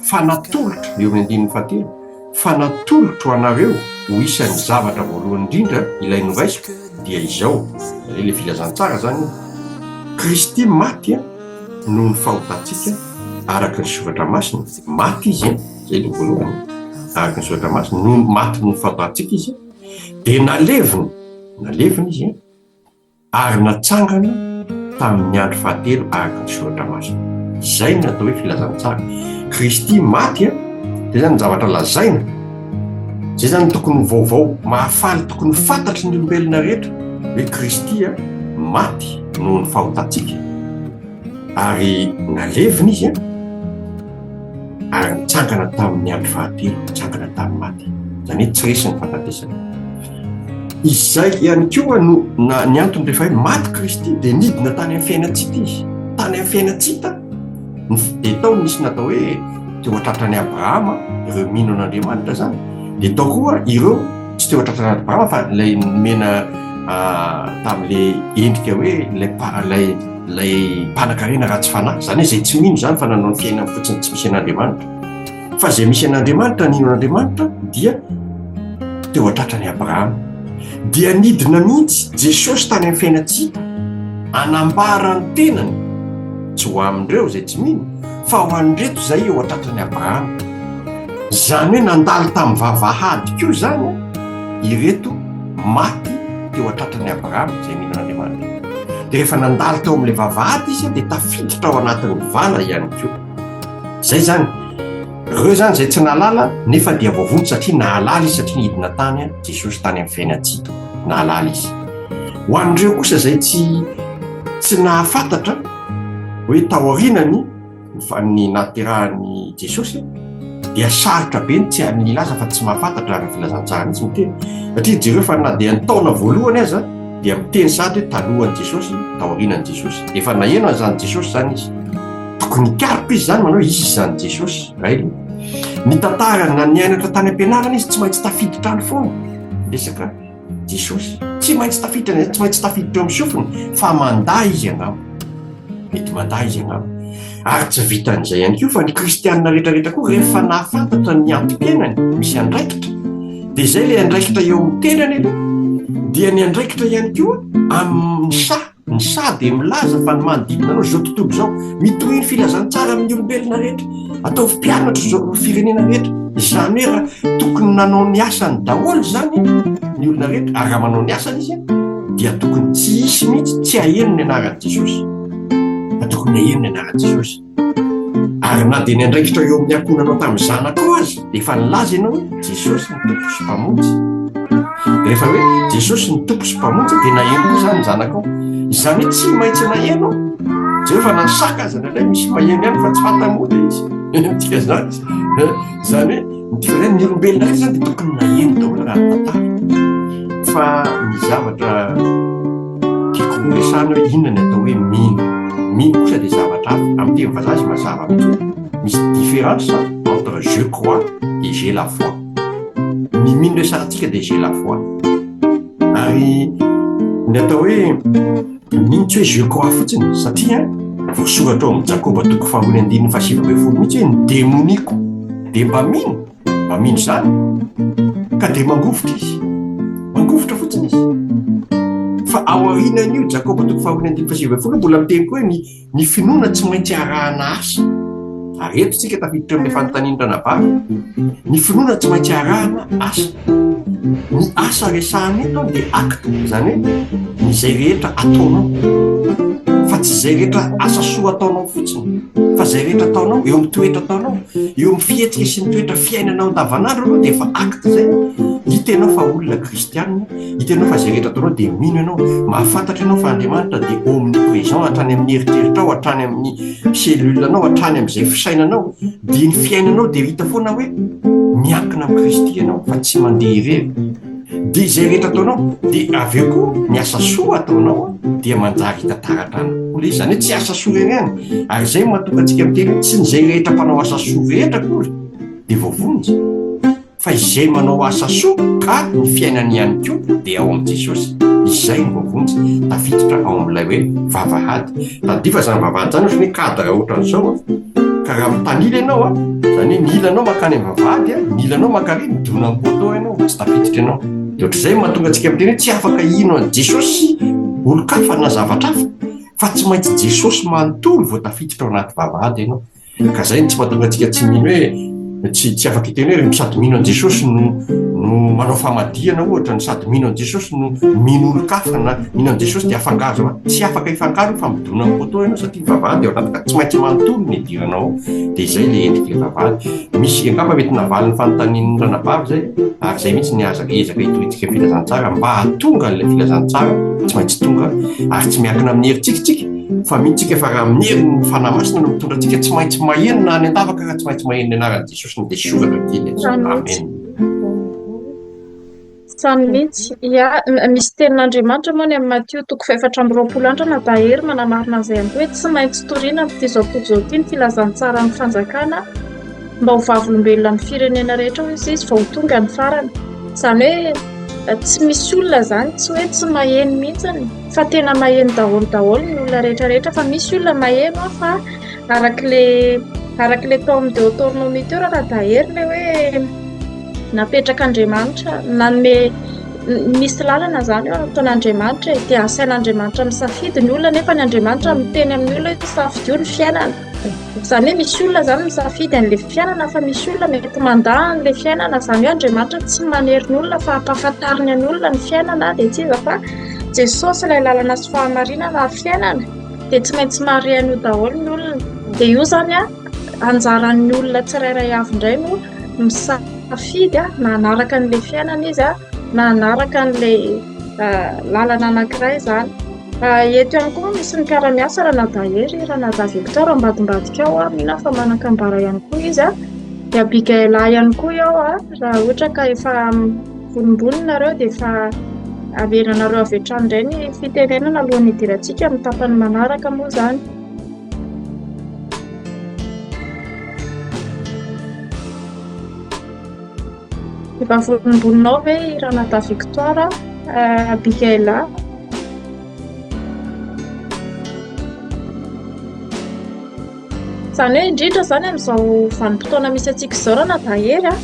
Fa natolotro, eo amin'ny andininy fahatelo, fa natolotro anareo ho isan'ny zavatra voalohany indrindra ilay noraisiko, dia izao, izany hoe ilay filazantsara izany io, Kristy maty noho ny fahotantsika araka ny Soratra Masina, maty Izy, izay ilay voalohany, araka ny Soratra Masina, noho, maty noho ny fahotantsika Izy, dia nalevina, nalevina Izy, ary natsangana tamin'ny andro fahatelo araka ny Soratra Masina. Izay no atao hoe filazantsara. Kristy maty a, izay izany ny zavatra lazaina, izay izany no tokony ho vaovao mahafaly tokony ho fantatry ny olombelona rehetra hoe Kristy a maty noho ny fahotantsika ary nalevina izy a. ary nitsangana tamin'ny andro fahatelo, nitsangana tamin'ny maty. Izany hoe tsy resy ny fahafatesana. Izay ihany koa no na ny antony rehefa hoe maty Kristy dia nidina tany amin'ny fiainan-tsita izy. Tany amin'ny fiainan-tsita dia tao nisy natao hoe teo an-tratran'i Abrahama, ireo mino an'Andriamanitra izany. Dia tao koa ireo tsy teo an-tratran'i Abrahama fa ilay nomena tamin'ilay endrika hoe ilay ilay Ilay mpanankarena ratsy fanahy, izany hoe izay tsy mino izany fa nanao ny fiainany fotsiny tsy misy an'Andriamanitra. Fa izay misy an'Andriamanitra, nino an'Andriamanitra dia teo an-tratran'i Abrahama. Dia nidina mihitsy Jesosy tany amin'ny fiainan-tsy hita, hanambara ny tenany, tsy ho amin'ireo izay tsy mino, fa ho an'ireto izay eo an-tratran'i Abrahama. Izany hoe nandalo tamin'ny vavahady koa izany ireto maty teo an-tratran'i Abrahama izay mino an'Andriamanitra. Dia rehefa nandalo teo amin'ilay vavahady izy dia tafiditra ao anatin'ny vala ihany koa. Izay izany. Ireo izany izay tsy nahalala nefa dia voavonjy satria nahalala izy satria nidina tany Jesosy tany amin'ny fiainan-tsy nahalala izy. Ho an'ireo kosa izay tsy tsy nahafantatra hoe taorianany Fa ny nahaterahan'i Jesosy dia sarotra be ny tsy ny hilaza fa tsy mahafantatra raha ny filazantsara mihitsy miteny. Satria jereo fa na dia ny taona voalohany aza dia miteny sahady hoe talohan'i Jesosy, taorianan'i Jesosy. Efa naheno an'izany Jesosy izany izy. Tokony hikaroka izy izany manao hoe iza izany Jesosy. Ray Ny tantara na niainatra tany am-pianarana izy tsy maintsy tafiditra any foana. Resaka Jesosy. Tsy maintsy tafiditra, tsy maintsy tafiditra eo amin'ny sofiny fa mandà izy angamba. Mety mandà izy angamba. Ary tsy vitan'izay ihany koa fa ny kristianina rehetrarehetra koa rehefa nahafantatra ny antom-piainany, misy andraikitra, dia izay ilay andraikitra eo amin'ny tenany aloha, dia ny andraikitra ihany koa amin'ny saha. Ny saha dia milaza fa ny manodidina anao, izao tontolo izao, mitohy ny filazantsara amin'ny olombelona rehetra, ataovy mpianatra izao firenena rehetra. Izany hoe raha tokony nanao ny asany daholo izany ny olona rehetra, ary raha manao ny asany izy dia tokony tsy hisy mihitsy tsy haheno ny anaran'i Jesosy. Fa tokony haheno ny anaran'i Jesosy. Ary na dia ny andraikitra eo amin'ny ankohonanao tamin'ny zanakao aza dia efa nilaza ianao hoe Jesosy ny Tompo sy Mpamonjy. Rehefa hoe Jesosy ny Tompo sy Mpamonjy dia naheno koa izany ny zanakao. Izany hoe tsy maintsy naheno. Jereo fa na ny saka aza indraindray misy maheno ihany fa tsy fantany moa ilay izy. Midika izany. Izany hoe midika izany ny olombelona rehetra izany dia tokony naheno daholo raha ny tantara. Fa ny zavatra tiako horesahana hoe inona ny atao hoe mino. Mino kosa dia zavatra hafa. Amin'ny teny vazaha izy mazava mihitsy hoe misy différence entre je crois et j'ai la foi. Ny mino resahantsika dia j'ai la foi. Ary ny atao hoe mino tsy hoe je crois fotsiny satria voasoratra ao amin'ny Jakoba toko faharoa ny andininy fahasivy ambin'ny folo mihitsy hoe ny demoniako dia mba mino. Mba mino izany ka dia mangovitra izy. Mangovitra fotsiny izy. Fa ao aorianan'io Jakoba toko faharoa andininy fahasivy ambin'ny folo mbola miteny koa hoe ny ny finoana tsy maintsy arahana asa. Ary eto isika tafiditra amin'ilay fanontanian'ny ranabavy. Ny finoana tsy maintsy arahana asa. Ny asa resahana eto dia acte, izany hoe ny izay rehetra ataonao. Fa tsy izay rehetra asa soa ataonao fotsiny, fa izay rehetra ataonao eo amin'ny toetra ataonao, eo amin'ny fihetsika sy ny toetra fiainanao andavanandro aloha dia efa acte izay. Hita ianao fa olona kristianina, hita ianao fa izay rehetra ataonao dia mino ianao, mahafantatra ianao fa Andriamanitra dia omniprésent hatrany amin'ny eritreritrao, hatrany amin'ny cellule-nao, hatrany amin'izay fisainanao, dia ny fiainanao dia hita foana hoe miankina amin'i Kristy ianao fa tsy mandeha irery. Dia izay rehetra ataonao, dia avy eo koa ny asa soa ataonao dia manjary hita taratra any koa ilay izy. Izany hoe tsy asa soa irery ihany. Ary izay no mahatonga antsika miteny hoe tsy ny izay rehetra mpanao asa soa rehetra akory dia voavonjy. Fa izay manao asa soa ka ny fiainany ihany koa dia ao amin'i Jesosy, izay no voavonjy, tafiditra ao amin'ilay hoe vavahady. Tadidio fa izany vavahady izany ohatran'ny hoe cadre ohatran'izao an, ka raha mitanila ianao an, izany hoe ny ilanao mankany amin'ny vavahady an, ny ilanao mankary, midona amin'ny poteau ianao, tsy tafiditra ianao. Dia ohatr'izay no mahatonga antsika miteny hoe tsy afaka hino an'i Jesosy olon-kafa na zavatra hafa, fa tsy maintsy Jesosy manontolo vao tafiditra ao anaty vavahady ianao. Ka zay no tsy mahatonga antsika tsy mino hoe tsy tsy afaka hiteny hoe sady mino an'i Jesosy no no manao famadihana ohatra, no sady mino an'i Jesosy no mino olon-kafa na mino an'i Jesosy dia afangaro zava tsy afaka hifangaro io fa midona amin'ny poteau ianao satria vavahady ao anaty ka tsy maintsy manontolo ny idiranao ao dia izay ilay endrik'ilay vavahady. Misy angamba mety navaly ny fanontanian'ny ranabavy izay ary izay mihitsy ny aza ezaka hitoriantsika filazantsara mba hahatonga an'ilay filazantsara tsy maintsy tonga ary tsy miankina amin'ny herintsika isika Fa mino tsika fa raha amin'ny herin'ny Fanahy Masina no mitondra antsika, tsy maintsy maheno na any an-davaka ka tsy maintsy maheno ny anaran'i Jesosy na dia soratra kely aza. Amen. Zany mihitsy. Ya, misy tenin'Andriamanitra moa ny amin'ny Matio toko fahefatra amby roapolo andro na Bahery manamarina an'izay ihany koa hoe tsy maintsy toriana amin'ity izao tontolo izao ity ny filazantsaran'ny fanjakana mba ho vavolombelona amin'ny firenena rehetra hoy izy vao ho tonga ny farany. Izany hoe tsy misy olona izany tsy hoe tsy maheno mihitsy fa tena maheno daholo daholo ny olona rehetra rehetra fa misy olona maheno aho fa arak'ilay arak'ilay tao amin'ny Deotornomia teo raha Rajahery ilay hoe napetrak'Andriamanitra nanome misy lalana izany eo ataon'Andriamanitra e dia asain'Andriamanitra misafidy ny olona nefa ny Andriamanitra miteny amin'ny olona hoe safidio ny fiainana. Izany hoe misy olona izany misafidy an'ilay fiainana fa misy olona mety mandà an'ilay fiainana. Izany hoe Andriamanitra tsy manery ny olona fa ampahafantariny ny olona ny fiainana dia tsy iza fa Jesosy ilay lalana sy fahamarinana ary fiainana dia tsy maintsy mahare an'io daholo ny olona. Dia io izany an, anjaran'ny olona tsirairay avy indray no misafidy na hanaraka an'ilay fiainana izy na hanaraka an'ilay lalana anankiray izany. Eto ihany koa misy ny mpiara-miasa Ranadahy Hery, Ranadahy Victor ambadimbadika ao, mino aho fa manan-kambara ihany koa izy. Dia Abigaila ihany koa eo raha ohatra ka efa vonimbonina nareo dia efa avelanareo avy hatrany indray ny fitenenana alohan'ny hidirantsika amin'ny tapany manaraka moa izany. Efa vonimboninao ve i Ranadahy Victoire, Abigaila? Izany hoe indrindra izany amin'izao vanim-potoana misy antsika izao Ranadahy Hery a,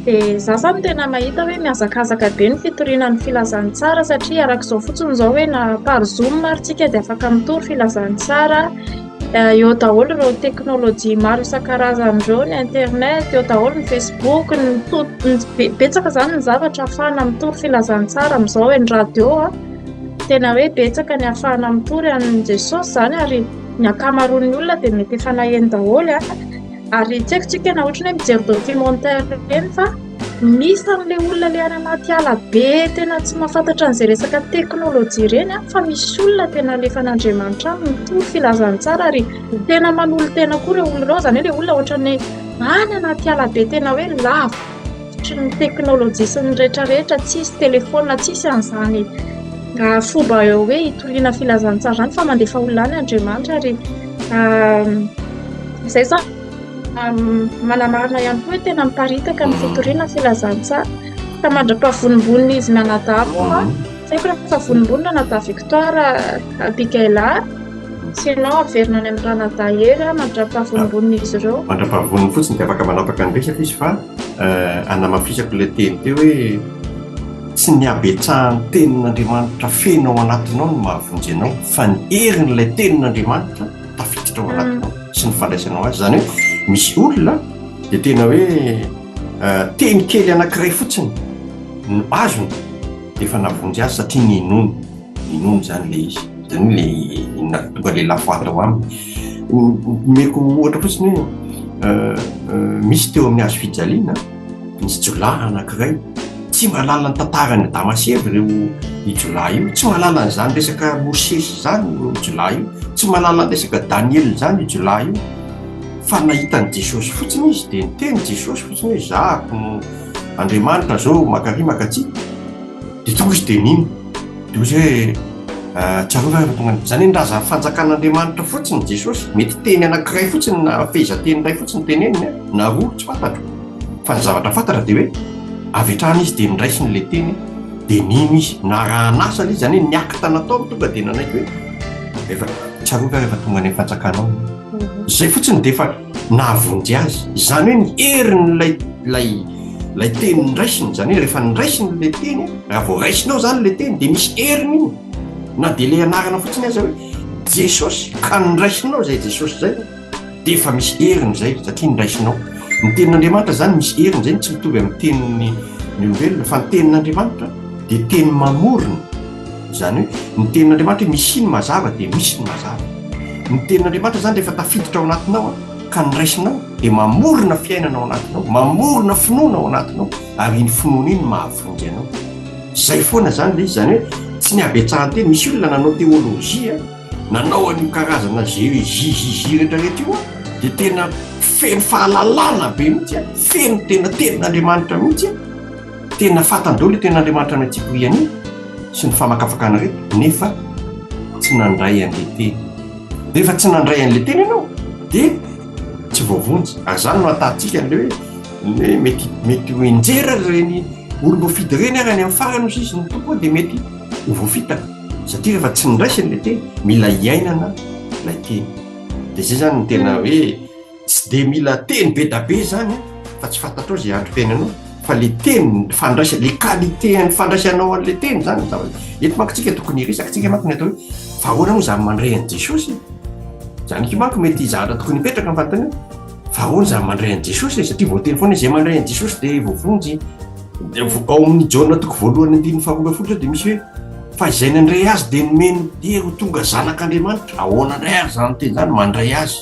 dia izaho izany tena mahita hoe mihazakazaka be ny fitoriana ny filazantsara satria araka izao fotsiny izao hoe na par zoom ary tsika dia afaka mitory filazantsara, eo daholo ireo teknolojia maro isan-karazany ireo, ny internet, eo daholo ny facebook, ny tout, betsaka izany ny zavatra ahafahana mitory filazantsara amin'izao hoe ny radio a. Tena hoe betsaka ny ahafahana mitory an'i Jesosy izany ary ny ankamaroan'ny olona dia mety efa naheno daholo. Ary tsy haiko tsika na ohatran'ny hoe mijery documentaire ireny fa misy an'ilay olona ilay any anaty ala be tena tsy mahafantatra an'izay resaka teknolojia ireny fa misy olona tena alefan'Andriamanitra any mitory filazantsara ary tena manolo-tena koa ireo olona ireo, izany hoe ilay olona ohatran'ny any anaty ala be tena hoe lavitry ny teknolojia sy ny rehetrarehetra, tsisy telefaonina, tsisy an'izany fomba hoe hitoriana filazantsara izany fa mandefa olona any Andriamanitra ary izay izany manamarina ihany koa hoe tena miparitaka ny fitoriana filazantsara ka mandra-pahavonombonona izy mianadahy moa tsy haiko raha efa vonombonona anadahy Victoire Abigaila sy ianao averina any amin'ny ranadahy Hery mandra-pahavonombonona izy ireo. Mandra-pahavonombonona fotsiny dia afaka manapaka ny resaka izy fa hanamafisako ilay teny teo hoe tsy ny habetsahan'ny tenin'Andriamanitra feno ao anatinao no mahavonjy anao fa ny herin'ilay tenin'Andriamanitra tafiditra ao anatinao sy ny fandraisanao azy. Izany hoe misy olona dia tena hoe teny kely anankiray fotsiny no azony dia efa nahavonjy azy satria ninoany. Ninoany izany ilay izy. Izany hoe ilay nahatonga ilay lafoaty ao aminy. Omeko ohatra fotsiny hoe misy teo amin'ny hazo fijaliana nisy jiolahy anankiray tsy mahalala ny tantaran'i Adama sy Eva ireo io jiolahy io, tsy mahalala an'izany resaka Mosesy izany io jiolahy io, tsy mahalala ny resaka Daniela izany io jiolahy io, fa nahita an'i Jesosy fotsiny izy dia niteny Jesosy fotsiny hoe zahako no Andriamanitra zao makary makatsy, dia tonga izy dia nino, dia hoy izy hoe tsarovy aho rehefa tonga any, izany hoe nilaza ny fanjakan'Andriamanitra fotsiny Jesosy, mety teny anankiray fotsiny na fehezanteny iray fotsiny teneniny na roa tsy fantatro. Fa ny zavatra fantatra dia hoe avy hatrany izy dia noraisiny ilay teny dia nino izy. Narahan'asa ilay izy, izany hoe ny acte nataony tonga dia nanaiky hoe efa tsarovy aho rehefa tonga any amin'ny fanjakanao. Izay fotsiny dia efa nahavonjy azy. Izany hoe ny herin'ilay ilay ilay teny noraisiny, izany hoe rehefa noraisiny ilay teny, raha vao raisinao izany ilay teny dia misy heriny iny. Na dia ilay anarana fotsiny aza hoe Jesosy ka noraisinao izay Jesosy izay. Dia efa misy heriny izay satria noraisinao. Ny tenin'Andriamanitra izany misy heriny izay tsy mitovy amin'ny tenin'ny ny olombelona fa ny tenin'Andriamanitra dia teny mamorona. Izany hoe ny tenin'Andriamanitra hoe misy ny mazava dia misy ny mazava. Ny tenin'Andriamanitra izany rehefa tafiditra ao anatinao ka noraisinao dia mamorona fiainana ao anatinao, mamorona finoana ao anatinao ary iny finoana iny mahavonjy anao. Izay foana izany ilay izy, izany hoe tsy ny habetsahan-teny, misy olona nanao teolojia nanao an'io karazana JJJJ rehetra rehetra io dia tena feno fahalalana be mihitsy a, feno tena tenin'Andriamanitra mihitsy a, tena fantany daholo io tenin'Andriamanitra any an-tsipiriany io sy ny famakafakana rehetra nefa tsy nandray an'ilay teny. Rehefa tsy nandray an'ilay teny ianao dia tsy voavonjy. Ary izany no ahatantsika an'ilay hoe ny hoe mety mety ho enjera ireny olom-boafidy ireny ary any amin'ny farany hoy sisa ny Tompo dia mety ho voafitaka. Satria rehefa tsy noraisiny ilay teny, mila iainana ilay teny. Dia izay izany no tena hoe tsy dia mila teny be da be izany fa tsy fantatrao izay androm-piainanao fa le teny fandraisana, le qualité an'ny fandraisanao an'ilay teny izany no zava-dehibe. Eto manko tsika tokony hiresaka tsika manko ny atao hoe fa ahoana moa izany mandray an'i Jesosy e? Izany koa manko mety zavatra tokony hipetraka ny fanontaniana fa ahoana izany mandray an'i Jesosy e? Satria voateny foana hoe izay mandray an'i Jesosy dia voavonjy. Ao amin'ny Jaona toko voalohany andininy faharoa ambin'ny folo zao dia misy hoe fa izay nandray azy dia nomeny hery ho tonga zanak'Andriamanitra. Ahoana indray ary izany teny izany? Mandray azy.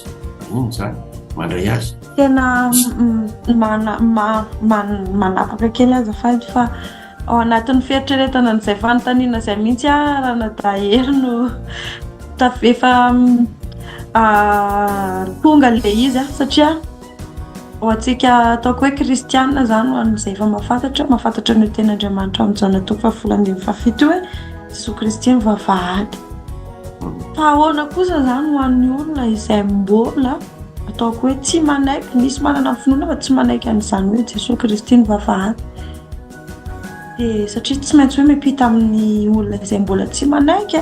Inona izany? Mandray azy. Tena manapaka kely azafady fa ao anatin'ny fieritreretana an'izay fanontaniana izay mihitsy aho ranadahy Hery no efa tonga ilay izy satria Ho antsika ataoko hoe kristiana izany ho an'izay efa mahafantatra, mahafantatra an'io tenin'Andriamanitra ao amin'ny Jaona toko fahafolo andininy fahafito io hoe Jesoa Kristy no vavahady. Fa ahoana kosa izany ho an'ny olona izay mbola ataoko hoe tsy manaiky, misy manana ny finoana fa tsy manaiky an'izany hoe Jesoa Kristy no vavahady. Dia satria tsy maintsy hoe miampita amin'ny olona izay mbola tsy manaiky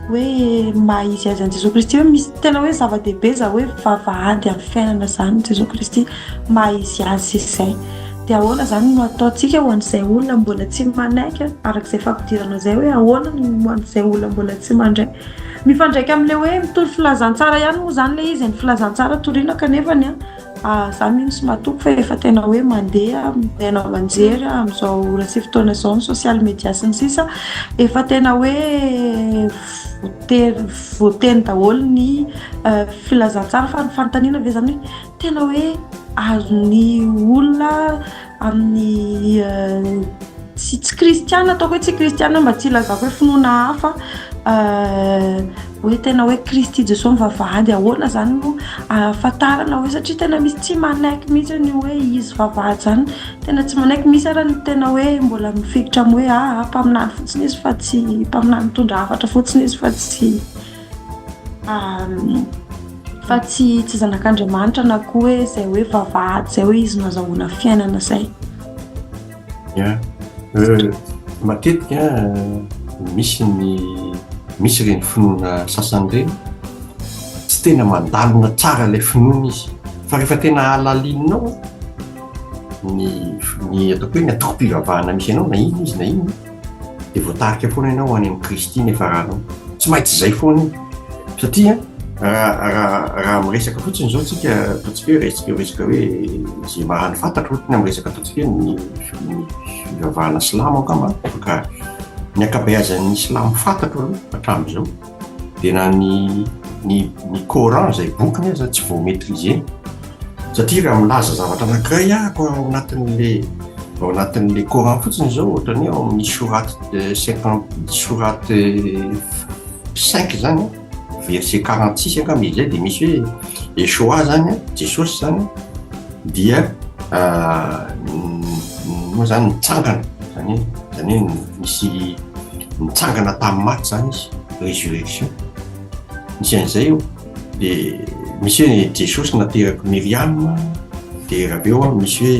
hoe maha izy azy an'i Jesoa Kristy hoe misy tena hoe zava-dehibe izany hoe vavahady amin'ny fiainana izany Jesoa Kristy maha izy azy izay. Dia ahoana izany no ataontsika ho an'izay olona mbola tsy manaiky araka izay fampidirana izay hoe ahoana no ho an'izay olona mbola tsy mandray. Mifandraika amin'ilay hoe mitory filazantsara ihany moa izany ilay izy, ny filazantsara toriana kanefa ny. Za mino sy matoky fa efa tena hoe mandeha amin'ny haino aman-jery amin'izao ora sy fotoana izao ny social media sy ny sisa efa tena hoe voatery voateny daholo ny filazantsara fa ny fanontaniana ve izany hoe tena hoe azon'ny olona amin'ny tsy tsy kristiana ataoko hoe tsy kristiana mba tsy hilazako hoe finoana hafa hoe tena hoe Kristy Jesoa ny vavahady ahoana izany no ahafantarana hoe satria tena misy tsy manaiky mihitsy ny hoe izy vavahady izany tena tsy manaiky misy ara ny tena hoe mbola mifikitra amin'ny hoe aa mpaminany fotsiny izy fa tsy mpaminany mitondra hafatra fotsiny izy fa tsy fa tsy tsy zanak'Andriamanitra na koa hoe izay hoe vavahady izay hoe izy no azahoana fiainana izay. Ya, matetika misy ny misy ireny finoana sasany ireny tsy tena mandalina tsara ilay finoana izy fa rehefa tena halalininao ny ny ataoko hoe ny antokom-pivavahana misy anao na inona izy na inona dia voatarika foana ianao any amin'i Kristy ny hiafaranao. Tsy maintsy izay foana io. Satria raha raha raha miresaka fotsiny izao tsika ataontsika hoe resaka resaka hoe izay maha ny fantatro fotsiny amin'ny resaka ataontsika hoe ny ny fivavahana silamo angamba ka ny ankabeazan'ny silamo fantatro aloha hatramin'izao dia na ny ny ny Coran izay bokiny aza tsy vao maîtriser satria raha milaza zavatra anankiray ahako ao anatin'le ao anatin'le Coran fotsiny izao ohatran'ny hoe ao amin'ny sourate 50 sourate 5 zany verset 46 angamba izy izay dia misy hoe Yeshua zany Jesosy zany dia moa zany nitsangana zany hoe zany hoe misy nitsangana tamin'ny maty zany izy, résurrection, misy an'izay eo, dia misy hoe Jesosy naterak'i Myriam, dia raha avy eo misy hoe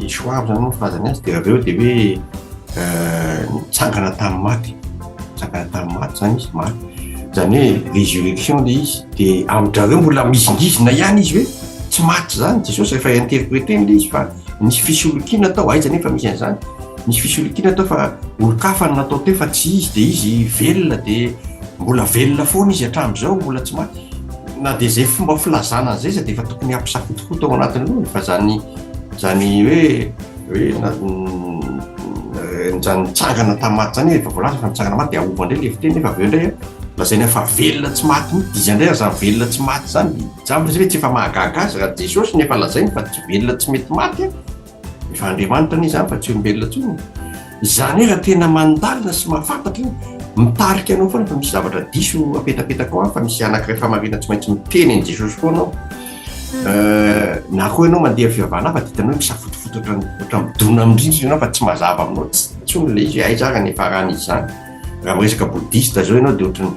Yeshua zany no filazany azy, dia raha avy eo dia hoe nitsangana tamin'ny maty, nitsangana tamin'ny maty zany izy, maty, zany hoe résurrection le izy, dia amin-dRareo mbola mizingizina ihany izy hoe tsy maty zany Jesosy rehefa interpréter-ny le izy fa nisy fisolokiana tao, aiza nefa misy an'izany? Nisy fisolokiana tao fa olon-kafa no natao teo fa tsy izy dia izy velona dia mbola velona foana izy hatramin'izao mbola tsy maty. Na dia izay fomba filazana an'izay aza dia efa tokony hampisafotofoto ao anatin'ny lohany fa zany zany hoe hoe zany nitsangana tamin'ny maty zany efa voalaza fa nitsangana maty dia aova indray ilay fiteny nefa avy eo indray lazaina fa velona tsy maty mihitsy iza indray aza velona tsy maty zany zany ve tsy efa mahagaga azy raha Jesosy nefa lazainy fa tsy velona tsy mety maty Efa Andriamanitra anie izany fa tsy olombelona intsony e. Izany hoe raha tena mandalina sy mahafantatra io, mitarika anao foana fa misy zavatra diso apetapetaka ao any fa misy anankiray fahamarinana tsy maintsy miteny an'i Jesosy foana ao. Euh, na koa ianao mandeha fivavahana hafa dia hitanao hoe misafotofoto ohatran'ny ohatran'ny midona amin'ny rindrina ianao fa tsy mazava aminao intsony ilay izy hoe aiza ary ny hiafaran'izy izany. Raha miresaka bouddhiste zao ianao dia ohatran'ny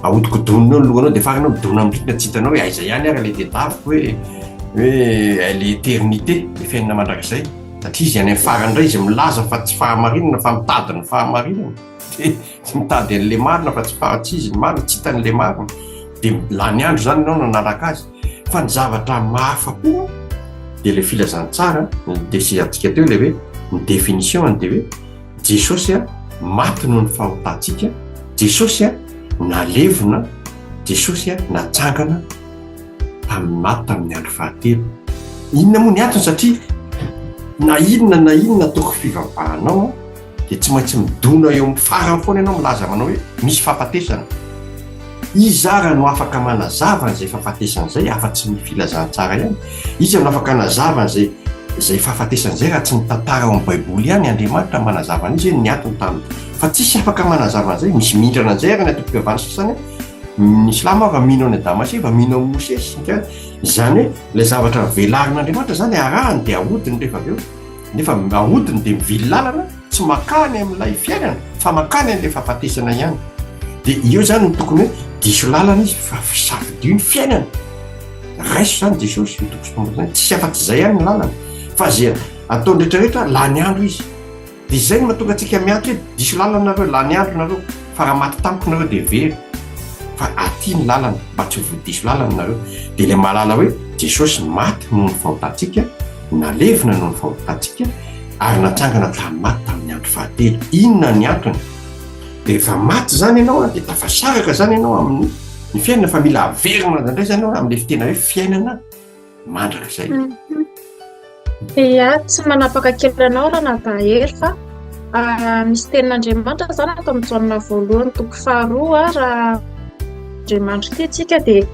ahodikodonina eo ny lohanao dia farany ianao midona amin'ny rindrina tsy hitanao hoe aiza ihany ary ilay tadiaviko hoe hoe ilay éternité, ilay fiainana mandrakizay. Satria izy any amin'ny farany indray izy milaza fa tsy fahamarinana fa mitady ny fahamarinana. Dia tsy mitady an'ilay marina fa tsy fa tsy izy ny marina, tsy hitany ilay marina. Dia lany andro izany ianao nanaraka azy. Fa ny zavatra mahafa-po dia ilay filazantsara, ny desiantsika teo ilay hoe ny définition-ny dia hoe Jesosy maty noho ny fahotantsika, Jesosy nalevina, Jesosy natsangana tamin'ny maty tamin'ny andro fahatelo. Inona moa ny antony? Satria na inona na inona toko fivavahanao dia tsy maintsy midona eo amin'ny farany foana ianao milaza manao hoe misy fahafatesana. Iza ara no afaka manazava an'izay fahafatesana izay afa-tsy ny filazantsara ihany? Iza no afaka hanazava an'izay izay fahafatesana izay raha tsy ny tantara ao amin'ny Baiboly ihany? Andriamanitra manazava an'izy hoe ny antony tamin'ny fa tsisy afaka manazava an'izay. Misy mindrana an'izay ary ny antokom-pivavahana sasany, ny Silamo ary mino an'i Adama sy Eva, mino an'i Mosesy sy ny tariny. Izany hoe ilay zavatra velarin'Andriamanitra izany arahany dia ahodiny rehefa avy eo. Nefa ahodiny dia mivily lalana, tsy makany amin'ilay fiainana fa makany amin'ilay fahafatesana ihany. Dia eo izany no tokony hoe diso lalana izy fa safidio ny fiainana. Raiso izany Jesosy ho Tompo sy Mpamonjy anao. Tsisy afa-tsy izay ihany ny lalana. Fa izay ataony rehetrarehetra lany andro izy. Dia izay no mahatonga antsika miantso hoe diso lalana nareo, lany andro nareo, fa raha maty tampoka nareo dia very. Fa aty ny lalana mba tsy ho voadiso lalana nareo. Dia ilay mahalala hoe Jesosy maty noho ny fahotantsika, nalevina noho ny fahotantsika, ary natsangana tamin'ny maty tamin'ny andro fahatelo. Inona ny antony? Dia rehefa maty izany ianao dia tafasaraka izany ianao amin'ny ny fiainana fa mila averina indray izany ianao amin'ilay tena hoe fiainana mandrakizay. Ia, tsy manapaka kely anao Ranadahy Hery fa misy tenin'Andriamanitra izany ato amin'ny Jaona voalohany toko faharoa raha Andriamanitra tiantsika dia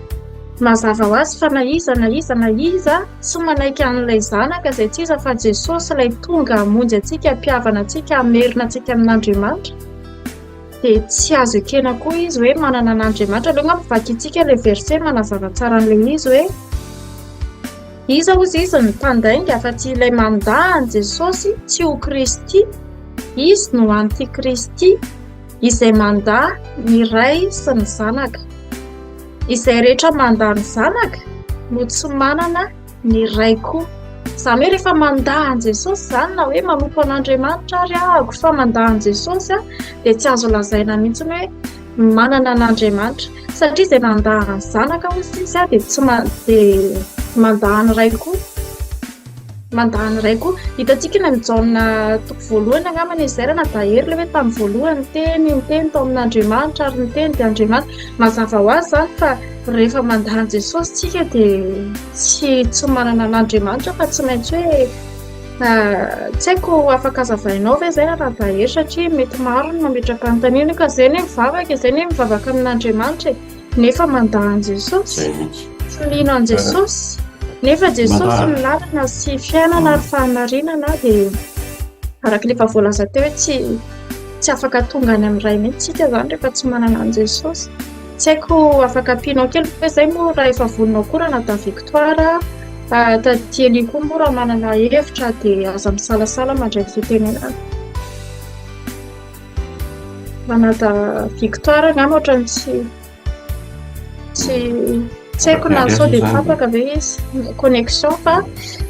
mazava ho azy fa na iza na iza na iza tsy manaiky an'ilay zanaka izay tsy iza fa Jesosy ilay tonga hamonjy antsika, hampihavana antsika, hamerina antsika amin'Andriamanitra dia tsy azo ekena koa izy hoe manana an'Andriamanitra. Aleo angamba vakintsika ilay verset manazava tsara an'ilay izy hoe Iza hozy izy no mpandainga afa-tsy ilay mandà an'i Jesosy tsy ho Kristy? Izy no antikristy, izay mandà ny Ray sy ny Zanaka. Izay rehetra mandà ny Zanaka no tsy manana ny Ray koa. Izany hoe rehefa mandà an'i Jesosy izany na hoe manompo an'Andriamanitra ary ahako fa mandà an'i Jesosy dia tsy azo lazaina mihitsy hoe manana an'Andriamanitra. Satria izay mandà ny Zanaka hozy izy dia tsy dia mandà ny Ray koa. Mandà ny Ray koa. Hitantsika eny amin'ny Jaona toko voalohany angamba ny izay raha nadahery ilay hoe tamin'ny voalohany ny teny, ny teny tao amin'Andriamanitra ary ny teny dia Andriamanitra. Mazava ho azy izany fa rehefa mandà an'i Jesosy tsika dia tsy tsy manana an'Andriamanitra fa tsy maintsy hoe Tsy haiko afaka azavainao ve izay Radahery satria mety maro ny mametra-panontaniana ka izay anie mivavaka izay anie mivavaka amin'Andriamanitra e nefa mandà an'i Jesosy tsy mino an'i Jesosy nefa Jesosy ny lalana sy fiainana ary fahamarinana dia araka ilay efa voalaza teo hoe tsy tsy afaka tonga any amin'ny Ray mihitsy isika izany rehefa tsy manana an'i Jesosy Tsy haiko afaka ampianao kely ve izay moa raha efa vonona koa Ranadahy Victoire Taty Elie koa moa raha manana hevitra dia aza misalasala mandray fitenenana. Ranadahy Victoire angamba ohatran'ny tsy tsy tsy haiko na sao dia tapaka ve izy connexion fa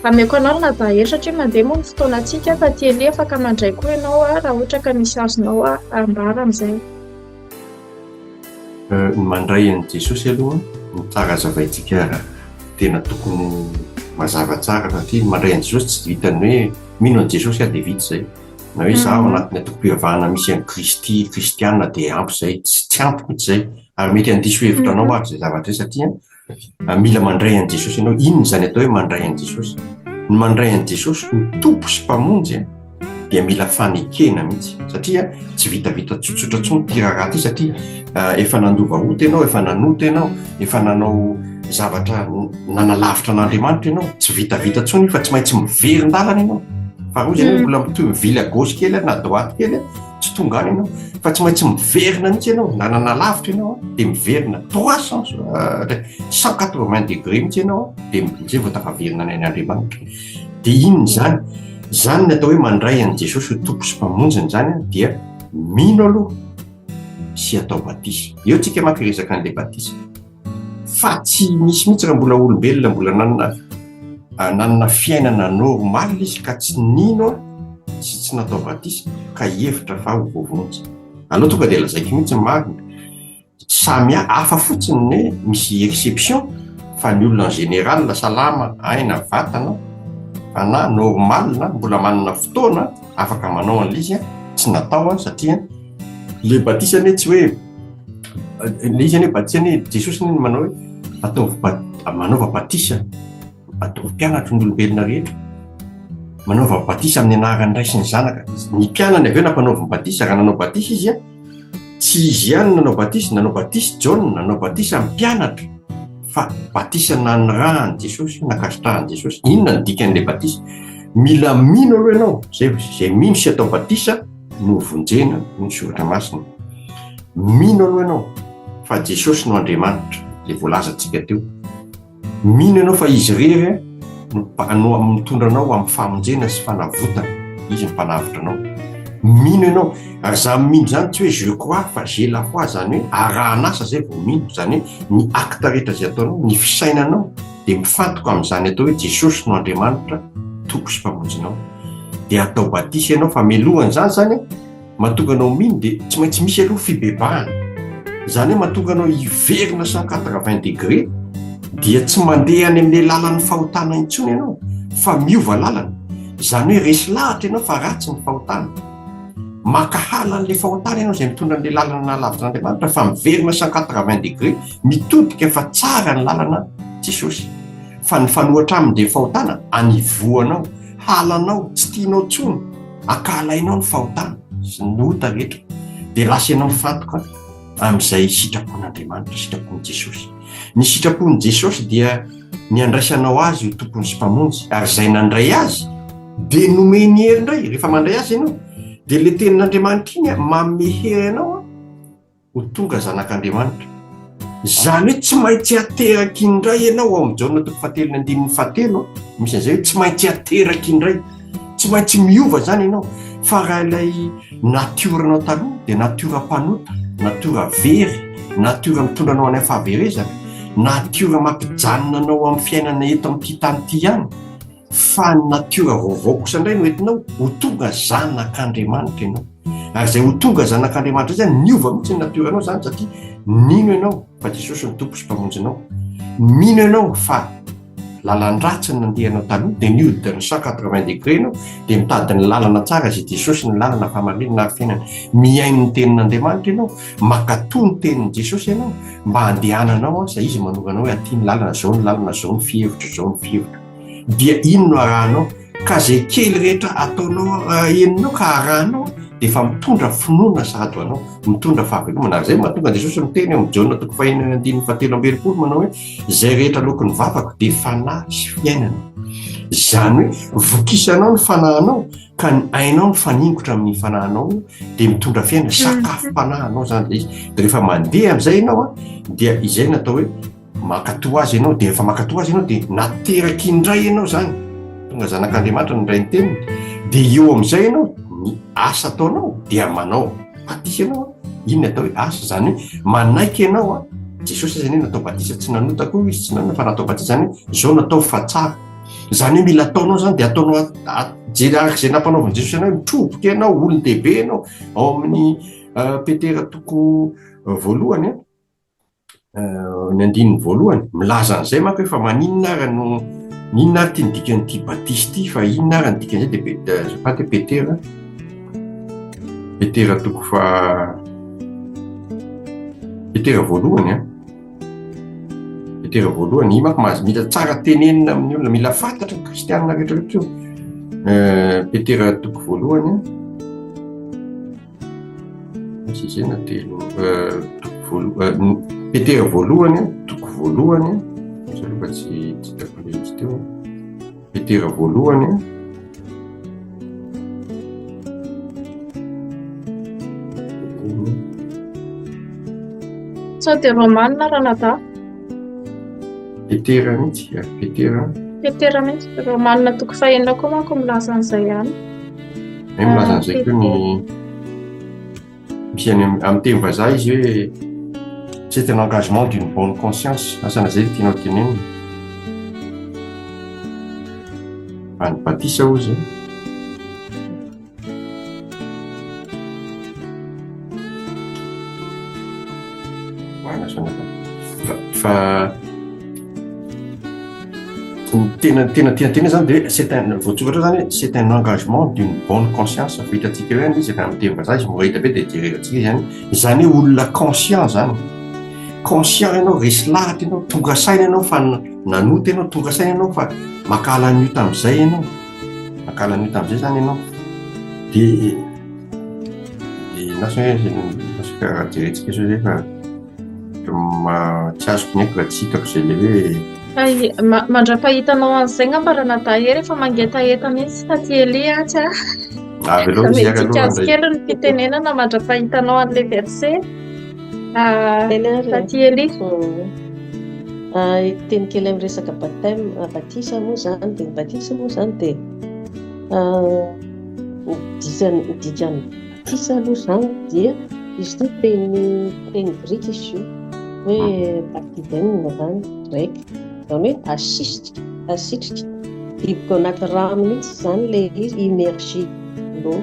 ameko anao Ranadahy Hery satria mandeha moa ny fotoanantsika Taty Elie afaka mandray koa ianao raha ohatra ka misy azonao ambara amin'izay. Ny mandray an'i Jesosy aloha no tsara hazavaintsika tena tokony mazava tsara satria ny mandray an'i Jesosy tsy vitan'ny hoe mino an'i Jesosy aho dia vita izay. Na hoe izaho ao anatin'ny antokom-pivavahana misy an'i Kristy, kristiana dia ampy izay. Tsy ampy mihitsy izay. Ary mety handiso hevitra anao ary izay zavatra izay satria mila mandray an'i Jesosy ianao. Inona izany atao hoe mandray an'i Jesosy? Ny mandray an'i Jesosy ho Tompo sy Mpamonjy dia mila fanekena mihitsy satria tsy vitavita tsotsotra intsony ity raharaha ity satria efa nandova ota ianao, efa nanota ianao, efa nanao zavatra nanalavitra an'Andriamanitra ianao, tsy vitavita intsony io fa tsy maintsy miverin-dalana ianao. Faharoa izany hoe mbola mitohy mivily à gauche kely na droite kely tsy tonga any ianao fa tsy maintsy miverina mihitsy ianao, na nanalavitra ianao dia miverina 300 180 degré mihitsy ianao dia izay vao tafaverina any Andriamanitra. Dia inona izany? Izany ny atao hoe mandray an'i Jesosy ho Tompo sy Mpamonjiny izany dia mino aloha sy atao batisa. Eo tsika manko hiresaka an'ilay batisa. Fa tsy misy mihitsy raha mbola olombelona mbola nanana nanana fiainana normal izy ka tsy nino sy tsy natao batisa ka hihevitra fa ho voavonjy. Aleo tonga dia lazaiko mihitsy ny marina. Samy hafa fotsiny ny hoe misy exception fa ny olona en général salama aina vatana fanahy normal mbola manana fotoana afaka manao an'ilay izy tsy natao satria le batisa anie tsy hoe le izy anie batisa anie Jesosy anie manao hoe ataovy manaova batisa ataovy mpianatro ny olombelona rehetra manaova batisa amin'ny anaran'ny Ray sy ny Zanaka ny mpianany avy eo nampanaoviny batisa raha nanao batisa izy Tsy izy ihany no nanao batisa, nanao batisa Jaona, nanao batisa ny mpianatra, fa batisa nanirahan'i Jesosy, nankasitrahan'i Jesosy. Inona no dikan'ilay batisa? Mila mino aloha ianao, izay, izay mino sy atao batisa no vonjena, hoy ny Soratra Masina. Mino aloha ianao fa Jesosy no Andriamanitra, ilay voalazantsika teo. Mino ianao fa Izy irery no no mitondra anao ho amin'ny famonjena sy fanavotana. Izy no mpanavotra anao. Mino ianao. Ary izany mino izany tsy hoe je crois fa j'ai la foi, izany hoe arahan'asa izay vao mino. Izany hoe ny acte rehetra izay ataonao, ny fisainanao dia mifantoka amin'izany atao hoe Jesosy no Andriamanitra, Tompo sy Mpamonjinao. Dia atao batisa ianao fa mialohan'izany izany Mahatonga anao mino dia tsy maintsy misy aloha fibebahana. Izany hoe mahatonga anao hiverina 180 degré dia tsy mandeha any amin'ilay lalan'ny fahotana intsony ianao fa miova lalana. Izany hoe resy lahatra ianao fa ratsy ny fahotana. Mankahala an'ilay fahotana ianao izay mitondra an'ilay lalana nahalavitra an'Andriamanitra fa miverina 180 degré mitodika fa tsara ny lalana Jesosy. Fa ny fanohatra aminy dia fahotana anivoanao. halanao, tsy tianao intsony, ankahalainao ny fahotana sy ny ota rehetra, dia lasa ianao mifantoka amin'izay sitrapon'Andriamanitra, sitrapon'i Jesosy. Ny sitrapon'i Jesosy dia ny handraisanao Azy ho Tompony sy Mpamonjy, ary izay nandray Azy dia nomeny hery indray. Rehefa mandray Azy ianao, dia ilay tenin'Andriamanitra iny manome hery anao ho tonga zanak'Andriamanitra. Izany hoe tsy maintsy ateraka indray ianao ao amin'ny Jaona toko fahatelo ny andininy fahatelo, misy an'izay hoe tsy maintsy ateraka indray. Tsy maintsy miova izany ianao. Fa raha ilay natioranao taloha dia natiora mpanota, natiora very, natiora mitondra anao any amin'ny fahaverezana, natiora mampijanona anao amin'ny fiainana eto amin'ity tany ity ihany. Fa ny natiora vaovao kosa indray no entinao ho tonga zanak'Andriamanitra ianao. Ary izay ho tonga zanak'Andriamanitra izay zany, niova mihitsy ny natioranao izany satria nino ianao fa Jesosy no Tompo sy Mpamonjinao. Mino ianao fa lalan-dratsy ny nandehanao taloha dia nihodina ny 180 degré ianao dia mitady ny lalana tsara izay Jesosy ny lalana fahamarinana ary fiainana. Mihaino ny tenin'Andriamanitra ianao, mankatò ny tenin'i Jesosy ianao mba handehananao izay izy manoro anao hoe aty ny lalana, izao ny lalana, izao ny fihevitro, izao ny fihevitro. Dia iny no arahanao ka izay kely rehetra ataonao henonao ka arahanao dia efa mitondra finoana sahady ho anao, mitondra fahavelomana. Ary izay no mahatonga an'i Jesosy miteny ao amin'ny Jaona toko fahenina andininy fahatelo amby 60 manao hoe izay rehetra aloaky ny vavako dia fanahy sy fiainana. Izany hoe vokisanao ny fanahinao ka ny ainao mifaningotra amin'ny fanahinao dia mitondra fiainana, sakafom-panahy anao izany ilay izy. Dia rehefa mandeha amin'izay ianao dia izay no atao hoe Mankatò azy ianao, dia rehefa mankatò azy ianao dia nateraky indray ianao izany, tonga zanak'Andriamanitra nindray ny teniny, dia eo amin'izay ianao, ny asa ataonao dia manao batisa ianao, inona atao hoe asa? Izany hoe manaiky ianao an, Jesosy aza anie natao batisa, tsy nanota koa izy, tsy nanota fa natao batisa, izany hoe izao natao fa tsara, izany hoe mila ataonao izany dia ataonao jery araka izay nampanaovin'i Jesosy anao, mitroboka ianao, olon-dehibe ianao, ao amin'ny Petera toko voalohany an, Ny andininy voalohany, milaza an'izay manko hoe fa maninona ara no, inona ary ity ny dikan'ity batisa ity, fa inona ara ny dikan'izay dia Pet- azafady hoe Petera, Petera toko fa, Petera voalohany an, Petera voalohany, io manko mahazo, mila tsara tenenina amin'ny olona, mila fantatry ny kristianina rehetra rehetra io. Petera toko voalohany an. Sisena telo toko voalohany Petera voalohany toko voalohany tsy aloha fa tsy tsy hitako ilay izy teo Petera voalohany Sao dia Romanina ranadahy? Petera mihitsy, Petera. Petera mihitsy. Romanina toko fahenina koa manko milaza an'izay ihany. Hay milaza an'izay koa ny misy any amin'ny teny vazaha izy hoe c'est un engagement d'une bonne conscience. Asa na izay no tianao tenenina. Fa ny batisa hozy. Fa ny tena tena tiana tena zany de c'est un voatsoratra zany hoe c'est un engagement d'une bonne conscience fa hitantsika eo ihany izy efa amin'ny teny vazaha izy mora hita be de jerentsika izy zany zany hoe olona conscient zany conscient ianao resy lahatra ianao tonga saina ianao fa nanota ianao tonga saina ianao fa mankahala ny ota amin'izay ianao mankahala ny ota amin'izay zany ianao de de lasa hoe lasa karaha jerentsika zao zay fa Tsy azoko ny aiko raha tsy hitako izay ilay hoe. Hay, mandra-pahitanao an'izay angamba Ranadahy Hery efa mangetaheta mihitsy taty Elia atsy a. Avelao izy hiaka aloha Azo kely ny fitenenana mandra-pahitanao an'ilay verset. Taty Elia. Teny kely amin'ny resaka baptême, batisa moa izany dia ny batisa moa izany dia ny dikan'ny Batisa aloha izany dia izy ity teny teny grika izy io hoe baptizein izany greka, izany hoe asisika, asitrika, diboka ao anaty rano mihitsy izany ilay izy, immerger l'eau,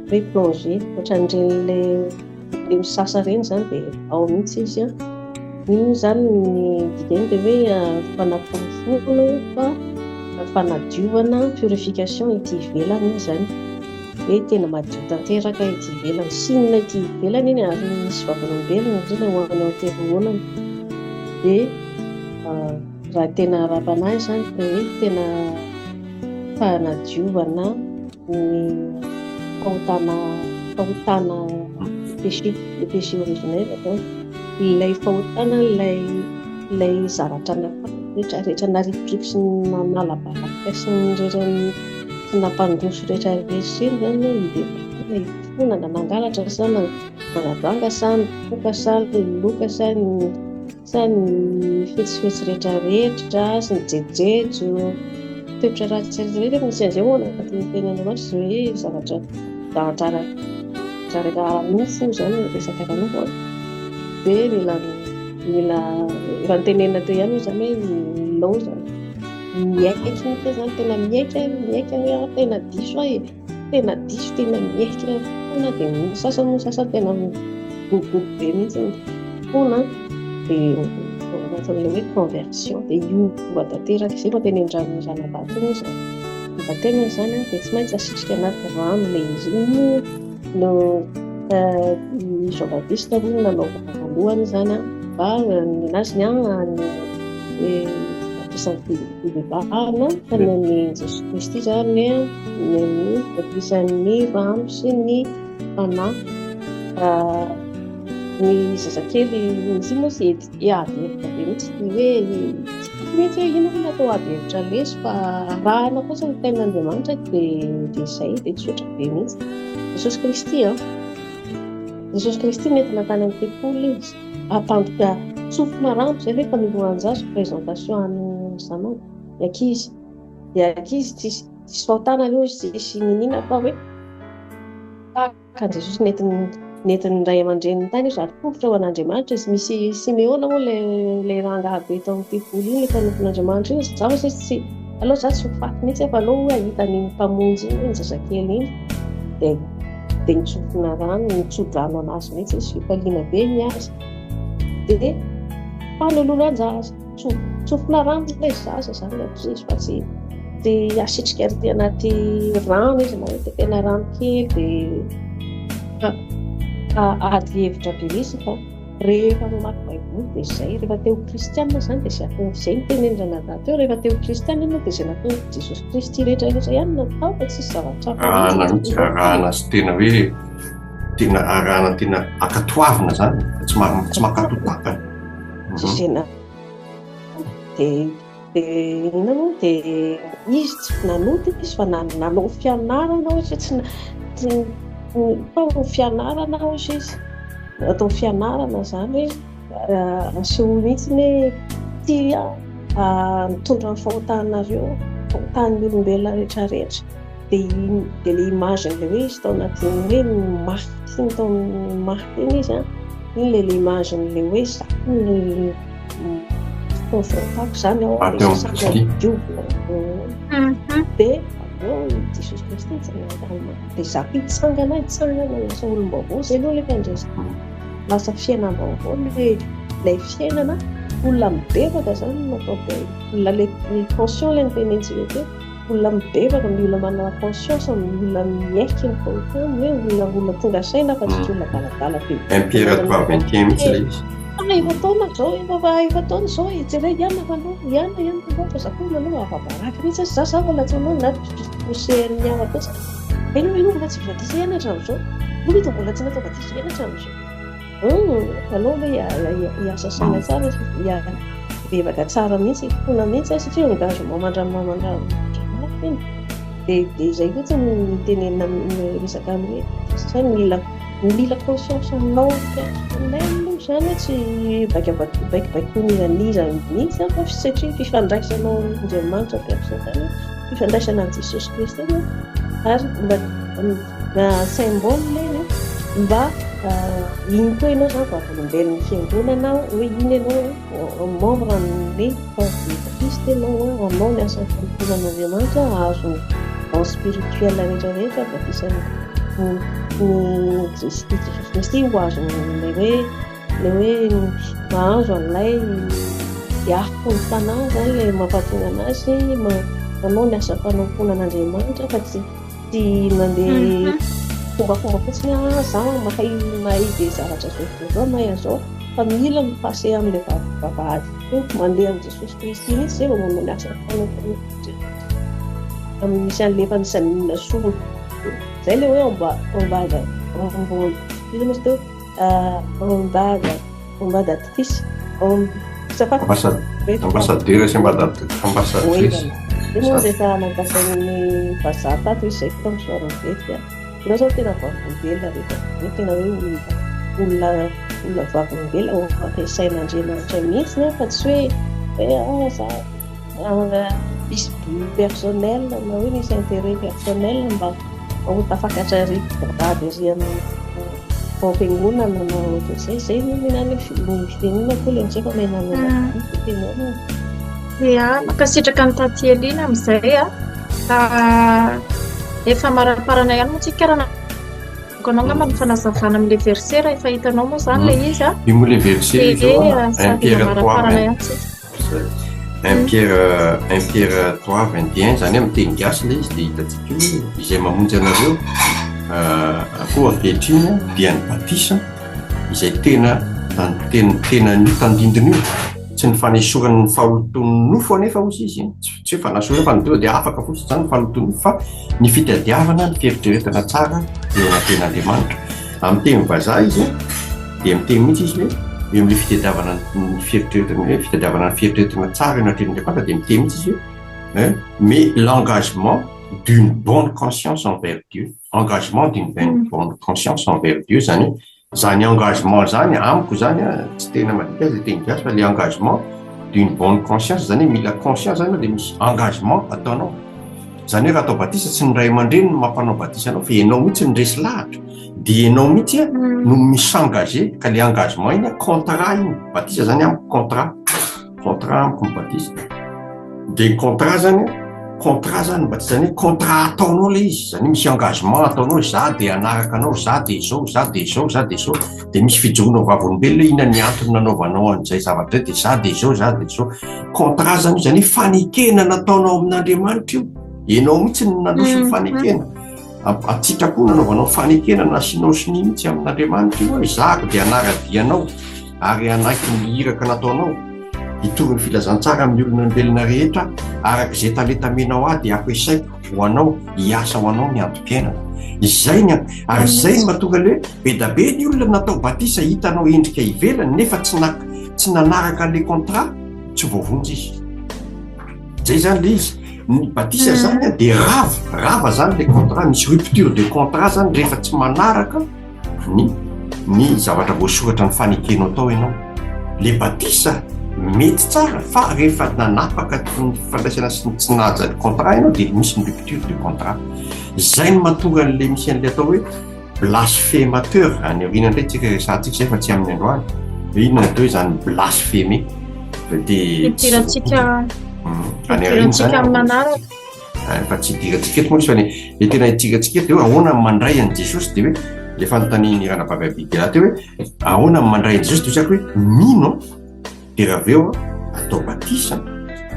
hoe plonger, ohatran'ireny ilay ilay misasa ireny izany dia ao mihitsy izy an. Iny moa izany ny dikany dia hoe fanaporofoana fa fanadiovana, purification ety ivelany iny izany. hoe tena madio tanteraka ety ivelany, sinina ety ivelany iny ary misy vavolombelona indrindra ho an'ny ao am-piangonana. Dia raha tena ara-panahy izany dia hoe tena fanadiovana ny fahotana fahotana péché le péché originel donc ilay fahotana ilay ilay zavatra natao rehetra rehetra narikoriko sy nanala baraka sy ny rehetra sy nampandroso rehetra rehetra ireny zany no nibebahana hifona na nangalatra sa nanadanga sa nifoka sa niloka sa sa ny fetsifetsy rehetra rehetra sy ny jejojejo, toetra ratsy rehetra rehetra misy an'izay ao anatin'ny tenin'Andriamanitra izay hoe zavatra zavatra ara ara-nofo izany resaka ara-nofo an, dia mila mila efa notenenina teo ihany moa izany hoe milaozana, miaiky mihitsy izany tena miaiky miaiky hoe aho tena diso aho e. Tena diso, tena miaiky foana dia ny sasany moa sasany tena migogogogo be mihitsy foana dia ao anatin'ilay hoe conversion dia hiova tanteraka izay no tenenin-dRanabavy teo moa izany. Ny batemy izany dia tsy maintsy asitrika anaty rano ilay izy. Iny moa no i Jean Baptiste moa nanaovana voalohany izany fa ny anazy ny ny batisan'ny fibebahana fa ny an'i Jesoa Kristy izany ny an'ny batisan'ny rano sy ny fanahy. Ny zazakely izy moa tsy ady hevitra be mihitsy ny hoe tsy haiko mihitsy hoe inona no atao ady hevitra lesy fa arahana fotsiny ny tenin'Andriamanitra dia dia izay dia tsotra be mihitsy. Jesosy Kristy an, Jesosy Kristy nentina tany amin'ny tempoly izy hampandika tsofina rano izay ve fanoloran-jaza présentation an'ny zanany ny ankizy. Dia ankizy tsisy tsisy fahotana aloha izy tsisy niniana fa hoe tahaka an'i Jesosy nentin'ny nentin'ny ray aman-dreniny tany izy ary tongotra ho an'Andriamanitra izy. Misy Simeona moa ilay ilay rangahy be tao amin'ny tempoly iny, ilay mpanompon'Andriamanitra iny, za hoy izy tsy aleo za tsy ho faty mihitsy fa aleo hoe hahita an'iny mpamonjy iny, iny zazakely iny. Dia dia nitsofina rano, nitso-drano an'azy mihitsy izy, fifaliana be ny azy. Dia fanoloran-jaza. Tsofina rano ilay zaza izany ilay ankizy fa tsy tsy asitrika aty anaty rano izy na hoe tetehina rano kely dia ady hevitra be mihitsy fa rehefa mamaky baiboly dia izay, rehefa te ho kristianina izany dia izay ataony izay no tenenin-dRanadahy teo, rehefa te ho kristianina ianao dia izay nataon'i Jesosy Kristy rehetra rehetra ihany no atao fa tsisy zavatra hafa Arahana mihitsy, arahana sy tena hoe tena arahana tena ankatoavina izany fa tsy tsy mankatò tapany. Jejena dia dia inona moa dia izy tsy nanota izy fa nanao fianarana hoy izy tsy tsy fa ho fianarana hoy izy atao fianarana izany hoe asehoy mihitsy hoe ity aho mitondra ny fahotanareo fahotan'ny olombelona rehetra rehetra dia iny dia ilay image an'ilay hoe izy tao anatin'ny hoe maty iny tao amin'ny maty iny izy an, iny ilay ilay image an'ilay hoe za no confrontako izany ao Maty ao amin'i Kristy. diovina. Dia avy eo i Jesosy Kristy nitsangana tamin'ny maty. Dia za koa hitsangana, hitsangana lasa olom-baovao, izay aloha ilay fandraisana. Lasa fiainam-baovao ilay ilay fiainana, olona mibebaka izany no natao be, olona ilay ny conscient ilay notenenintsika teo. Olona mibebaka, ny olona manana conscience, ny olona miaiky ny fahotany, hoe olona olona tonga saina fa tsy olona adaladala be. Un Pierre 3 21 mihitsy ilay izy. Fa efa taona izao, efa efa taona izao e, jereo Iana fa anao, Iana Iana fa anao fa za koa manao afa-baraka mihitsy aza, za za mbola tsy manao na pousser-n'ny hafa fotsiny. Ianao ianao mbola tsy batisa ihany hatramin'izao, ianao eto mbola tsy natao batisa ihany hatramin'izao. Aleo aloha hiasa saina tsara hibebaka tsara mihitsy, hifona mihitsy satria engagement mandra-maty iny. Dia dia izay fotsiny no tenenina amin'ny resaka hoe satria mila mila conscience anao personnel aloha izany hoe tsy baikobaikoin'iza n'iza mihitsy fa satria fifandraisanao amin'Andriamanitra personnel, fifandraisana amin'i Jesosy Kristy ary mba symbole iny mba iny koa ianao izany vavolombelon'ny fiangonana hoe iny ianao membre amin'ny corps de Christ ianao hanao ny asan'ny fanompoana an'Andriamanitra hahazo ny don spirituel rehetra rehetra batisan'ny ny Kristy Jesosy Kristy ho azon'ilay hoe ilay hoe mahazo an'ilay afon'ny fanahy izany ilay mampahatonga an'azy manao ny asa fanompoana an'Andriamanitra fa tsy Tsy mandeha fombafomba fotsiny aho, za mahay mahay be zavatra zao zao zao, mahay an'izao fa mila mi-passer amin'ilay vavahady teo, mandeha amin'i Jesosy Kristy mihitsy zay vao manao ny asa fanompoana. Amin'ny misy an'ilay efa nisy nasorina. Izay ilay hoe amba ambada ambo inona moa izy teo? Ambada ambadatrice Ambassadeur sy ambassadrice. Io moa rehefa nampiasain'ny vazaha tato izy izay tao somary nivetika. Ianao izao tena vavolombelona rehefa hoe tena hoe olona olona olona vavolombelona ho ampiasain'Andriamanitra mihitsy fa tsy hoe hoe ah za misy but personnel na hoe misy intérêt personnel mba ho tafakatra ery grade ery amin'ny ao am-piangonana na ohatran'izay. Izay no mena ny fitenenana koa ilay miteny fa mena ny fitenenana. Ia, mankasitraka an'i Taty Elina amin'izay a. Efa maraparana ihany moa tsika raha navoakanao angamba ny fanazavana amin'ilay verset raha efa hitanao moa izany ilay izy a. Io moa ilay verset io Dia izao a, sady un Pierre trois maraparana vingt ihany tsika. Un Pierre un Pierre 3 21 izany hoe amin'ny teny gasy ilay izy dia hitantsika io hoe izay mamonjy anareo koa ankehitriny dia ny batisa izay tena tena ny tandindona io tsy ny fanesorana ny fahalotoan'ny nofo anefa hozy izy tsy hoe fanasorana fa ny tonga dia afaka fotsiny izany ny fahalotoan'ny nofo fa ny fitadiavana ny fieritreretana tsara eo anatrehan'Andriamanitra amin'ny teny vazaha izy dia miteny mihitsy izy hoe eo amin'ilay fitadiavana ny fieritreretana hoe fitadiavana ny fieritreretana tsara eo anatrehan'Andriamanitra dia miteny mihitsy izy hoe mais l'engagement d'une bonne conscience envers Dieu engagement d'une mm. bonne conscience envers Dieu zany hoe zany engagement zany amiko zany tsy tena madika azy teny gasy fa le engagement d'une bonne conscience zany hoe mila conscience zany dia misy engagement ataonao zany hoe raha atao batisa tsy ny ray aman-dreny no mampanao batisa anao fa ianao mihitsy ny resy lahatra dia ianao mihitsy a no mi-s'engager ka le engagement iny a contrat iny batisa zany amiko contrat contrat amiko ny batisa dia ny contrat zany contrat zany ny batisa zany hoe contrat ataonao le izy zany hoe misy engagement ataonao za dia hanaraka anao za dia izao za dia izao za dia izao dia misy fijoroana vavolombelona hoe inona ny antony nanaovanao an'izay zavatra izay dia za dia izao za dia izao contrat zany io zany hoe fanekena nataonao amin'Andriamanitra io ianao mihitsy no nandroso ny fanekena An-tsitrapo nanaovanao fanekena nasianao sonia mihitsy amin'Andriamanitra io hoe izaho dia hanara-dia anao ary hanaiky ny iraka nataonao, hitory ny filazantsara amin'ny olon'olombelona rehetra araka izay talenta amenao ahy dia ampiasaiko ho anao, hiasa ho anao ny antom-piainana. Izay ny ary izay no mahatonga ny hoe be da be ny olona natao batisa hitanao endrika ivelany nefa tsy na tsy nanaraka an'ilay contrat, tsy voavonjy izy. Zay zany le izy. Ny batisa zany dia rava, rava zany le contrat, misy rupture de contrat zany rehefa tsy manaraka ny ny zavatra voasoratra ny fanekenao tao ianao. Le batisa mety tsara fa rehefa nanapaka ny fandraisana sy ny tsy nahaja ny contrat ianao dia misy ny rupture de contrat. Zay no mahatonga an'le misy an'le atao hoe blasphémateur, any aoriana indray tsika resahantsika izay fa tsy amin'ny androany. Hoe inona ny atao hoe izany blasphémer? Dia Hidirantsika any aoriana izany hidirantsika amin'ny manaraka. Fa tsy hidirantsika eto moa izy fa ny ny tena hidirantsika eto dia hoe ahoana ny mandray an'i Jesosy dia hoe ilay fanontanian'i Ranabavy Abigail teo hoe ahoana ny mandray an'i Jesosy dia hoy hoe mino dia raha avy eo atao batisa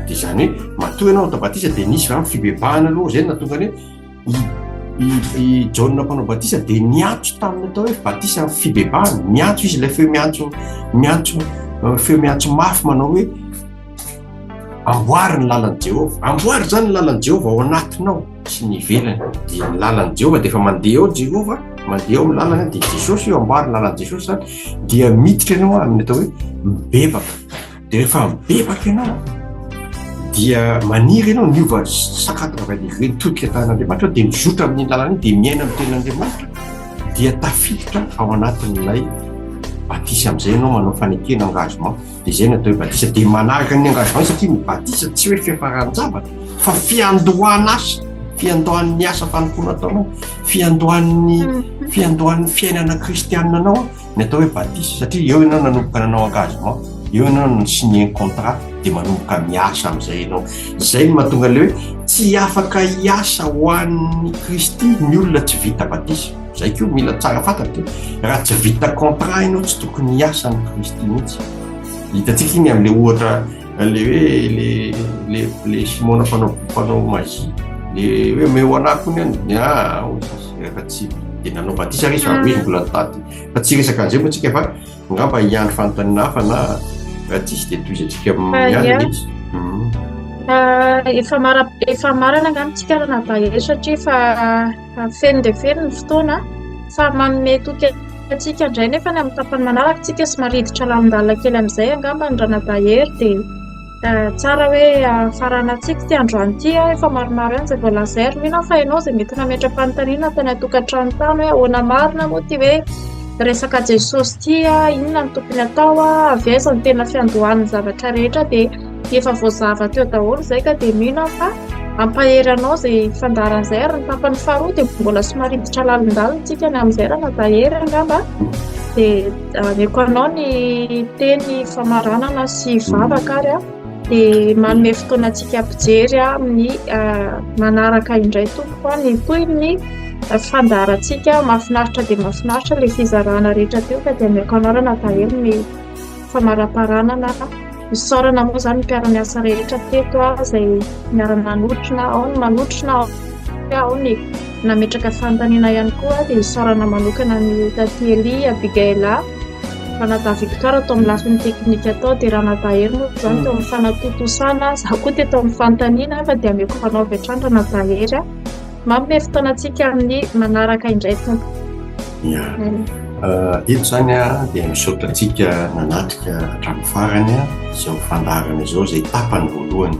dia izany hoe matoa ianao atao batisa dia nisy izany fibebahana aloha izay no nahatonga ny hoe I Jaona mpanao batisa dia niantso tamin'ny atao hoe batisa amin'ny fibebahana. Niantso izy ilay feo miantso miantso eh, feo miantso mafy manao hoe amboary ny lalan'i Jehovah. Amboary izany ny lalan'i Jehovah ao anatinao sy ny ivelany. Dia ny lalan'i Jehovah dia efa mandeha ao Jehovah, mandeha ao amin'ny lalana dia Jesosy io, amboary ny lalan'i Jesosy izany. Dia miditra ianao amin'ny atao hoe mibebaka. Dia rehefa mibebaka ianao dia maniry ianao niova cent quatre-vingts degré nitodika tamin'Andriamanitra dia mizotra amin'iny lalana iny dia miaina amin'ny tenin'Andriamanitra dia tafiditra ao anatin'ilay batisa amin'izay ianao manao fanekena engagement dia izay no atao hoe batisa dia manaraka ny engagement satria ny batisa tsy hoe fiafaran-javatra fa fiandohana asa fiandohan'ny asa fanompoana ataonao fiandohan'ny fiandohan'ny fiainana kristianina anao Ny atao hoe batisa, satria eo ianao nanomboka nanao engagement, eo ianao no signer contrat, dia manomboka miasa amin'izay ianao. Izay no mahatonga ilay hoe tsy afaka hiasa ho an'ny Kristy ny olona tsy vita batisa. Izay koa mila tsara fantatra. Raha tsy vita contrat ianao tsy tokony hiasa amin'i Kristy mihitsy. Hitantsika iny amin'ilay ohatra le hoe le le le Simona mpanao mpanao magie, le hoe omeo anah koa ny any, ah, rehefa tsy dia nanao batisa ary izy fa hoe mbola nitady fa tsy resaka an'izay moa tsika fa angamba hiandry fanontaniana hafa na raha tsisy dia tohizantsika miandry ilay izy. Hmm. Efa mara efa marana angamba tsika ranadahy Hery satria efa feno dia feno ny fotoana fa manome toky antsika indray nefa ny amin'ny tapany manaraka tsika somary hiditra lalindalina kely amin'izay angamba ny ranadahy Hery dia tsara hoe faranantsika ity androany ity efa maromaro ihany izay voalaza ary mino aho fa ianao izay mety nametra-panontaniana tany an-tokantrano tany hoe ahoana marina moa ity hoe resaka Jesosy ity, inona no tokony atao, avy aiza no tena fiandohan'ny zavatra rehetra dia Efa voazava teo daholo izay ka dia mino aho fa hampahery anao izay fandaharana izay ary ny tapany faharoa dia mbola somary hiditra lalindalina tsika ny amin'izay raha mampahery angamba dia ameko anao ny teny famaranana sy vavaka ary aho dia manome fotoana antsika mpijery amin'ny manaraka indray tompoko a ny tohin'ny fandaharantsika mahafinaritra dia mahafinaritra ilay fizarana rehetra teo ka dia ameko anao raha mampahery ny famaraparanana. Isaorana moa izany ny mpiara-miasa rehetra teto izay niara-nanotrona, ao ny manotrona, ao ny nametraka fanontaniana ihany koa dia isaorana manokana ny Tatie Elia, Abigaila, Ranadahy Victoire tao amin'ny lafiny teknika tao dia Ranadahy Hery moa izany teo amin'ny fanatontosana, izaho koa teto amin'ny fanontaniana fa dia ameko fanao avy hatrany Ranadahy Hery. Manome fotoana antsika amin'ny manaraka indray Tompo. Ya. Eto izany dia misaotra antsika nanatrika hatramin'ny farany izao fandaharana izao izay tapany voalohany.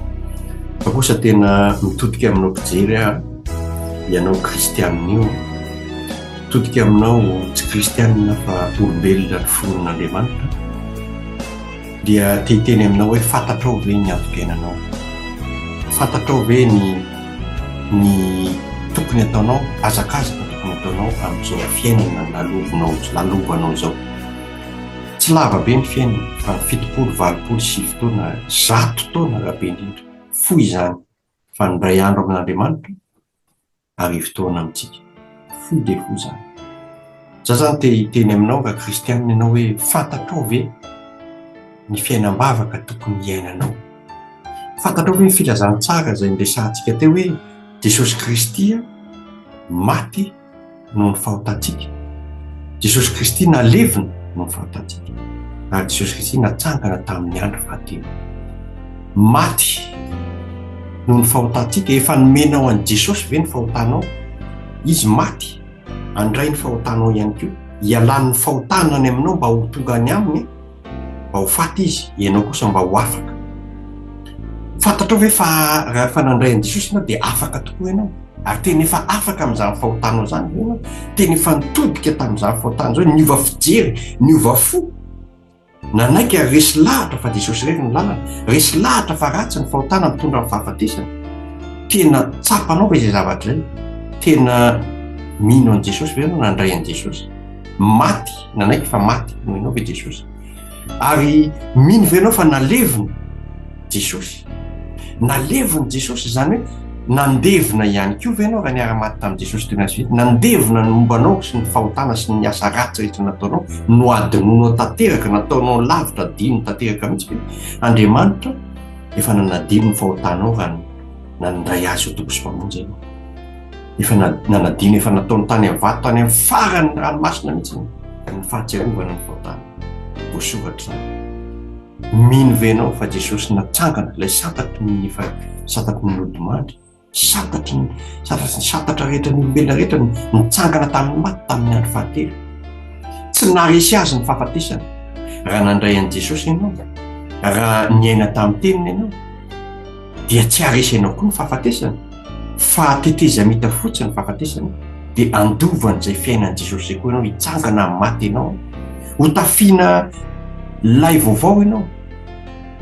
Fa kosa tena mitodika aminao mpijery aho, ianao kristianina io, mitodika aminao tsy kristianina fa olombelona noforonin'Andriamanitra. Dia te hiteny aminao hoe fantatrao ve ny antom-piainanao? Fantatrao ve ny ny tokony ataonao, hazakazaka tokony ataonao amin'izao fiainana lalovinao lalovanao izao? Tsy lava be ny fiainana fa 70, 80, 90 taona, 100 taona raha be indrindra. Fohy izany fa ny iray andro amin'Andriamanitra arivo taona amintsika. Fohy dia fohy izany. Za zany te hiteny aminao raha kristianina ianao hoe fantatrao ve ny fiainam-bavaka tokony hiainanao? Fantatrao ve ny filazantsara izay niresahantsika teo hoe Jesosy Kristy maty noho ny fahotantsika. Jesosy Kristy nalevina noho ny fahotantsika. Ary Jesosy Kristy natsangana tamin'ny andro fahatelo. Maty noho ny fahotantsika. Efa nomenao an'i Jesosy ve ny fahotanao? Izy maty handray ny fahotanao ihany koa. Hialan'ny fahotana any aminao mba ho tonga any aminy. Mba ho faty izy, ianao kosa mba ho afaka. Fantatrao ve fa raha efa nandray an'i Jesosy ianao dia afaka tokoa ianao? Ary tena efa afaka amin'izany fahotanao izany ve ianao? Tena efa nitodika tamin'izany fahotana izao, niova fijery, niova fo, nanaiky ary resy lahatra fa Jesosy irery no lalana, resy lahatra fa ratsy ny fahotana mitondra amin'ny fahafatesana. Tena tsapanao ve izay zavatra izay? Tena mino an'i Jesosy ve ianao, nandray an'i Jesosy? Maty, nanaiky fa maty noho ianao ve Jesosy? Ary mino ve ianao fa nalevina Jesosy? Nalevina Jesosy, izany hoe nandevina ihany koa ve ianao raha niara-maty tamin'i Jesosy teo amin'ny hazofijaliana? Nandevina ny momba anao sy ny fahotana sy ny asa ratsy rehetra nataonao, nohadinoinao tanteraka, nataonao lavitra adino tanteraka mihitsy ve? Andriamanitra efa nanadino ny fahotanao raha nandray Azy ho Tompo sy Mpamonjy ianao. Efa nanadino, efa nataony tany amin'ny vato, tany amin'ny faran'ny ranomasina mihitsy ny fahatsiarovana ny fahotana. Voasoratra izany. Mino ve ianao fa Jesosy natsangana, ilay santatry ny efa santatry ny nodimandry, santatry ny santatry ny santatra rehetra ny olombelona rehetra nitsangana tamin'ny maty tamin'ny andro fahatelo. Tsy naharesy azy ny fahafatesana. Raha nandray an'i Jesosy ianao, raha niaina tamin'ny teniny ianao, dia tsy haharesy anao koa ny fahafatesana, fa tetezamita fotsiny ny fahafatesana, dia handova an'izay fiainan'i Jesosy izay koa ianao, hitsangana amin'ny maty ianao, ho tafiana lay vaovao ianao.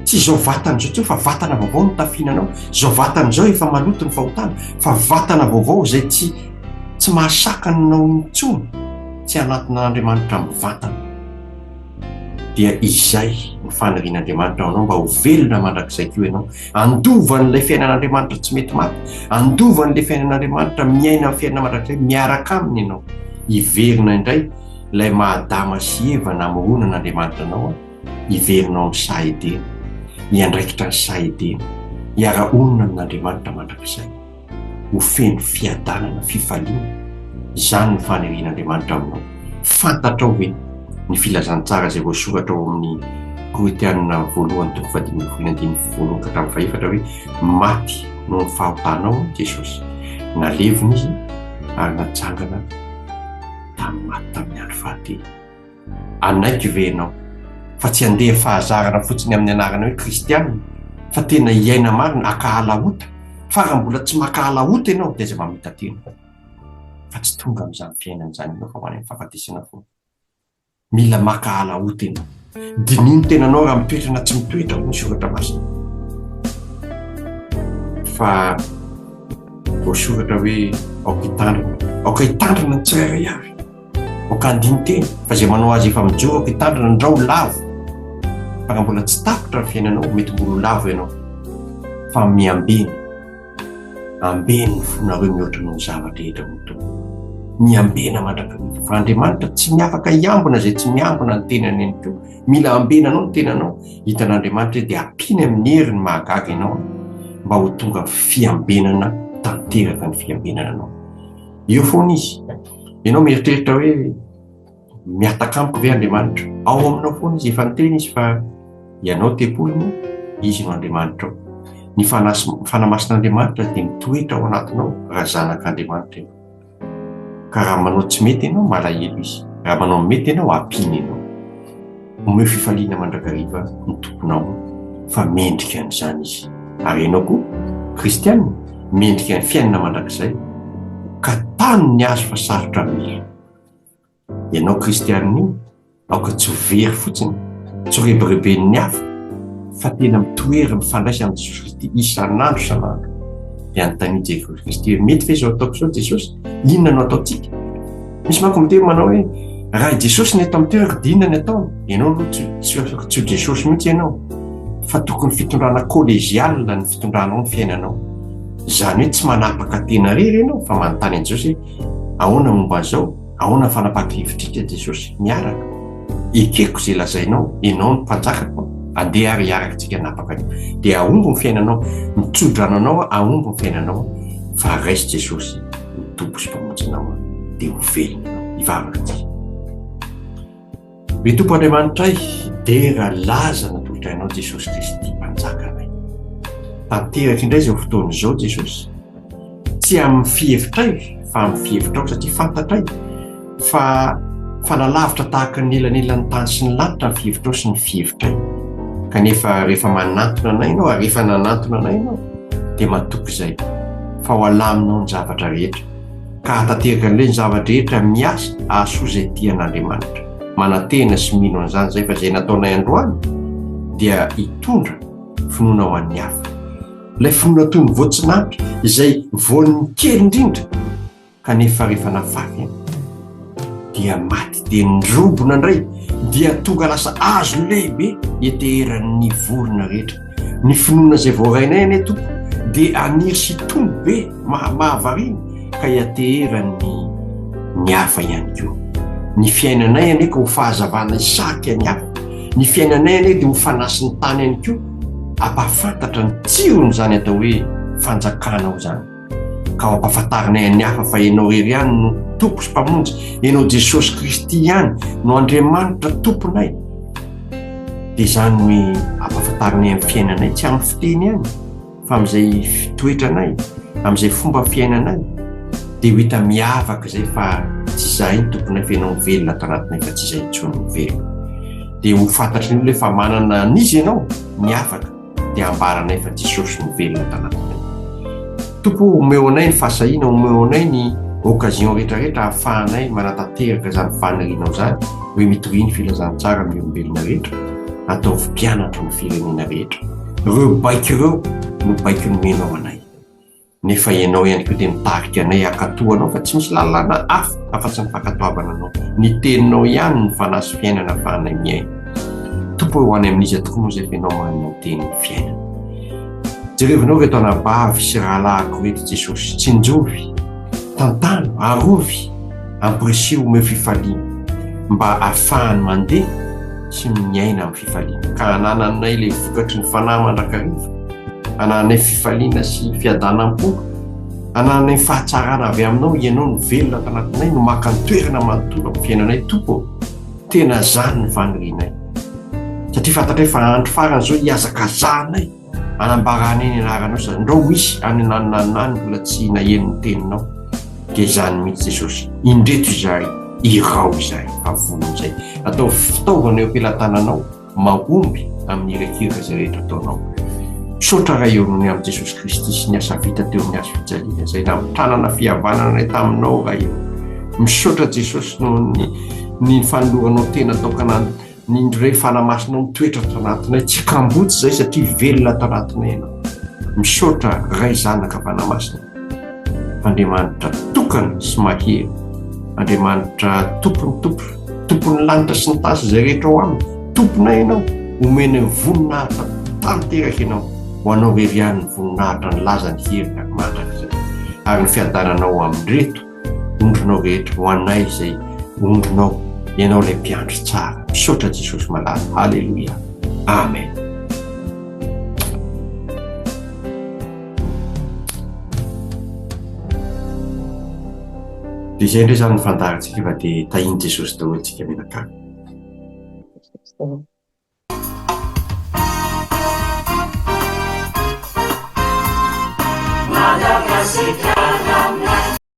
Tsy izao vatana izao intsony fa vatana vaovao no tafiana anao. Izao vatana izao efa maloto ny fahotana, fa vatana vaovao izay tsy tsy mahasakana anao intsony tsy hanatona an'Andriamanitra mivantana. Dia izay no fanirian'Andriamanitra ho anao, mba ho velona mandrakizay koa ianao, handova an'ilay fiainan'Andriamanitra tsy mety maty, handova an'ilay fiainan'Andriamanitra, miaina amin'ny fiainana mandrakizay miaraka aminy ianao. Hiverina indray ilay maha Adama sy Eva namoronan'Andriamanitra anao, hiverina ao amin'ny saha Edena, hiandraikitra ny saha Edena, hiara-honina amin'Andriamanitra mandrakizay. ho feno fiadanana, fifaliana. Izany no fanirian'Andriamanitra aminao. Fantatrao ve ny filazantsara izay voasoratra ao amin'ny Korintianina voalohany toko fahadimy ambin'ny folo ny andininy voalohany ka hatramin'ny fahefatra hoe maty noho ny fahotanao Jesosy. Nalevina izy ary natsangana tamin'ny maty tamin'ny andro fahatelo. Hanaiky ve ianao fa tsy handeha fahazarana fotsiny amin'ny anarana hoe kristiana fa tena hiaina marina hakahala ota? Fa raha mbola tsy makahala ota ianao dia aza mamita-tena fa tsy tonga amin'izany fiainana izany ianao fa ho any amin'ny fahafatesana foana. Mila makahala ota ianao. Diniho ny tenanao raha mitoetra na tsy mitoetra hoy ny soratra masina. Fa voasoratra hoe aoka hitandrina, aoka hitandrina ny tsirairay avy. Aoka handini-tena fa izay manao azy efa mijoro aoka hitandrina ndrao lavo. Fa raha mbola tsy tapitra ny fiainanao mety mbola ho lavo ianao. Fa miambena. Ambeno ny fonareo mihoatra noho ny zava-drehetra hoy ny Tompo. Miambena mandrakariva fa Andriamanitra tsy miafaka hiambina izay tsy miambina ny tenany ihany koa. Mila ambenanao ny tenanao. Hitan'Andriamanitra hoe dia ampiany amin'ny heriny mahagaga ianao mba ho tonga fiambenana tanteraka ny fiambenana anao. Eo foana izy. Ianao mieritreritra hoe mihataka amiko ve Andriamanitra? Ao aminao foana izy, efa niteny izy fa ianao tempoliny, izy no Andriamanitrao. Ny fanahy masin'Andriamanitra dia mitoetra ao anatinao raha zanak'Andriamanitra ianao. Ka raha manao tsy mety ianao, malahelo izy. Raha manao mety ianao, ampiany ianao. Omeo fifaliana mandrakariva ny Tomponao fa mendrika an'izany Izy. Ary ianao koa, kristiana, mendrika ny fiainana mandrakizay, ka tano ny azo fa sarotra mila. Ianao kristiana io, aoka tsy ho very fotsiny, tsy ho rebireben'ny hafa, fa tena mitoera mifandraisa amin'i Jesosy Kristy isan'andro isan'andro. Dia anontanio Jesosy Kristy hoe mety ve izao ataoko izao Jesosy? Inona no ataontsika? Misy manko miteny manao hoe raha i Jesosy no eto amin'ny toerako dia inona ny ataony? Ianao aloha tsy tsy tsy ho Jesosy mihitsy ianao fa tokony fitondrana collégiale ny fitondranao ny fiainanao. Izany hoe tsy manapaka tena irery ianao fa manontany an'i Jesosy hoe ahoana momba an'izao? Ahoana ny fanapahan-kevitrika Jesosy? Miaraka. Ekeko izay lazainao, ianao no mpanjakako, andeha ary hiaraka tsika hanapaka an'io. Dia ahomby ny fiainanao, mitso-drano anao aho, ahomby ny fiainanao fa raiso Jesosy ho Tompo sy Mpamonjinao aho, dia ho velona ianao. Hivavaka tsika. Ry Tompo Andriamanitray, dera laza natolotray Anao Jesosy Kristy Mpanjakanay. Tanteraka indray izao fotoana izao Jesosy. Tsy amin'ny fihevitray fa amin'ny fihevitrao satria fantatray fa fanalavitra tahaka ny elanelan'ny tany sy ny lanitra ny fihevitrao sy ny fihevitray. Kanefa rehefa manantona anay ianao ary efa nanantona anay ianao dia matoky izay fa ho alaminao ny zavatra rehetra ka hahatanteraka an'ilay ny zava-drehetra miasa hahasoa izay tia an'Andriamanitra. Manantena sy mino an'izany izay fa izay nataonay androany dia hitondra finoana ho an'ny hafa. Ilay finoana toy ny voatsinampy izay voan'ny kely indrindra kanefa rehefa nafafy dia maty dia nirobona indray dia tonga lasa hazo lehibe ieteheran'ny vorona rehetra. Ny finoana izay voarainay anie Tompo dia haniry sy hitombo be mahavariana ka hiateheran'ny ny hafa ihany koa. Ny fiainanay anie ka ho fahazavana hisarika ny hafa. Ny fiainanay anie dia ho fanasin'ny tany ihany koa hampahafantatra ny tsiron'izany atao hoe fanjakanao izany. Ka ho ampahafantarinay an'ny hafa fa Ianao irery ihany no Tompo sy Mpamonjy, Ianao Jesosy Kristy ihany no Andriamanitra Tomponay. Dia izany hoe ampahafantarinay amin'ny fiainanay, tsy amin'ny fiteny ihany, fa amin'izay fitoetranay, amin'izay fomba fiainanay, dia ho hita miavaka izay fa tsy izahay ny Tomponay fa Ianao mivelona ato anatinay fa tsy izahay intsony no velona. Dia ho fantatry ny olona hoe fa manana an'iza Ianao miavaka. dia ambaranay fa Jesosy no velona tanatinay. Tompo o, omeo anay ny fahasahiana, omeo anay ny occasion rehetra rehetra ahafahanay manatanteraka izany fanirianao izany, hoe mitoria ny filazantsara amin'ny olombelona rehetra, ataovy mpianatro ny firenena rehetra. Ireo baiko ireo no baiko nomenao anay. Nefa Ianao ihany koa dia mitarika anay hankatò Anao fa tsy misy lalàna hafa afa-tsy ny fankatoavana Anao. Ny Teninao ihany no fanahy sy fiainana ahafahanay miaina. Tompo ô, ho any amin'iza tokoa moa izay fa Ianao manana ny tenin'ny fiainana. Jerevinao ireto anabavy sy rahalahiko ireto Jesosy. Tsinjovy, tantano, arovy, ampirisio, omeo fifaliana mba ahafahany mandeha sy miaina amin'ny fifaliana ka hanananay ilay vokatry ny fanahy mandrakariva. Anananay fifaliana sy fiadanam-po, anananay fahatsarana avy aminao, Ianao no velona ato anatinay, no maka ny toerana manontolo amin'ny fiainanay, Tompo ô, tena izany ny fanirianay. Satria fantatray fa andro farany izao hihazakazahanay hanambaranay ny anaranao sady ndrao misy any ananonanona any mbola tsy naheno ny teninao. Dia izany mihitsy Jesosy. Indreto izahay, irao izahay fa vonona izay. Ataovy fitaovana eo am-pelatananao mahomby amin'ny irakiraka izay rehetra ataonao. Misaotra Ray eo noho ny amin'i Jesosy Kristy sy ny asa vita teo amin'ny hazo fijaliana izay namitranana fihavanana anay taminao Ray eo. Misaotra Jesosy noho ny ny fanoloranao tena tao Kanana ny indray fanamasinao mitoetra ato anatinay. Tsy kamboty izay satria velona ato anatinay ianao. Misaotra Ray Zanaka Fanamasina. Andriamanitra tokana sy mahery. Andriamanitra tompon'ny tompo, tompon'ny lanitra sy ny tany sy izay rehetra ao aminy. Tomponay ianao, omenay voninahitra tanteraka ianao. Ho anao irery ihany ny voninahitra, ny laza, ny hery ary mandrakizay. Ary ny fiadananao amin'ireto ondrinao rehetra, ho anay izay ondrinao, ianao ilay mpiandry tsara. Misaotra Jesosy malala. Haleloia. Amen. Dia izay indray izany ny fandaharantsika fa dia tahin'i Jesosy daholo tsika mianakavy. Madagasikara.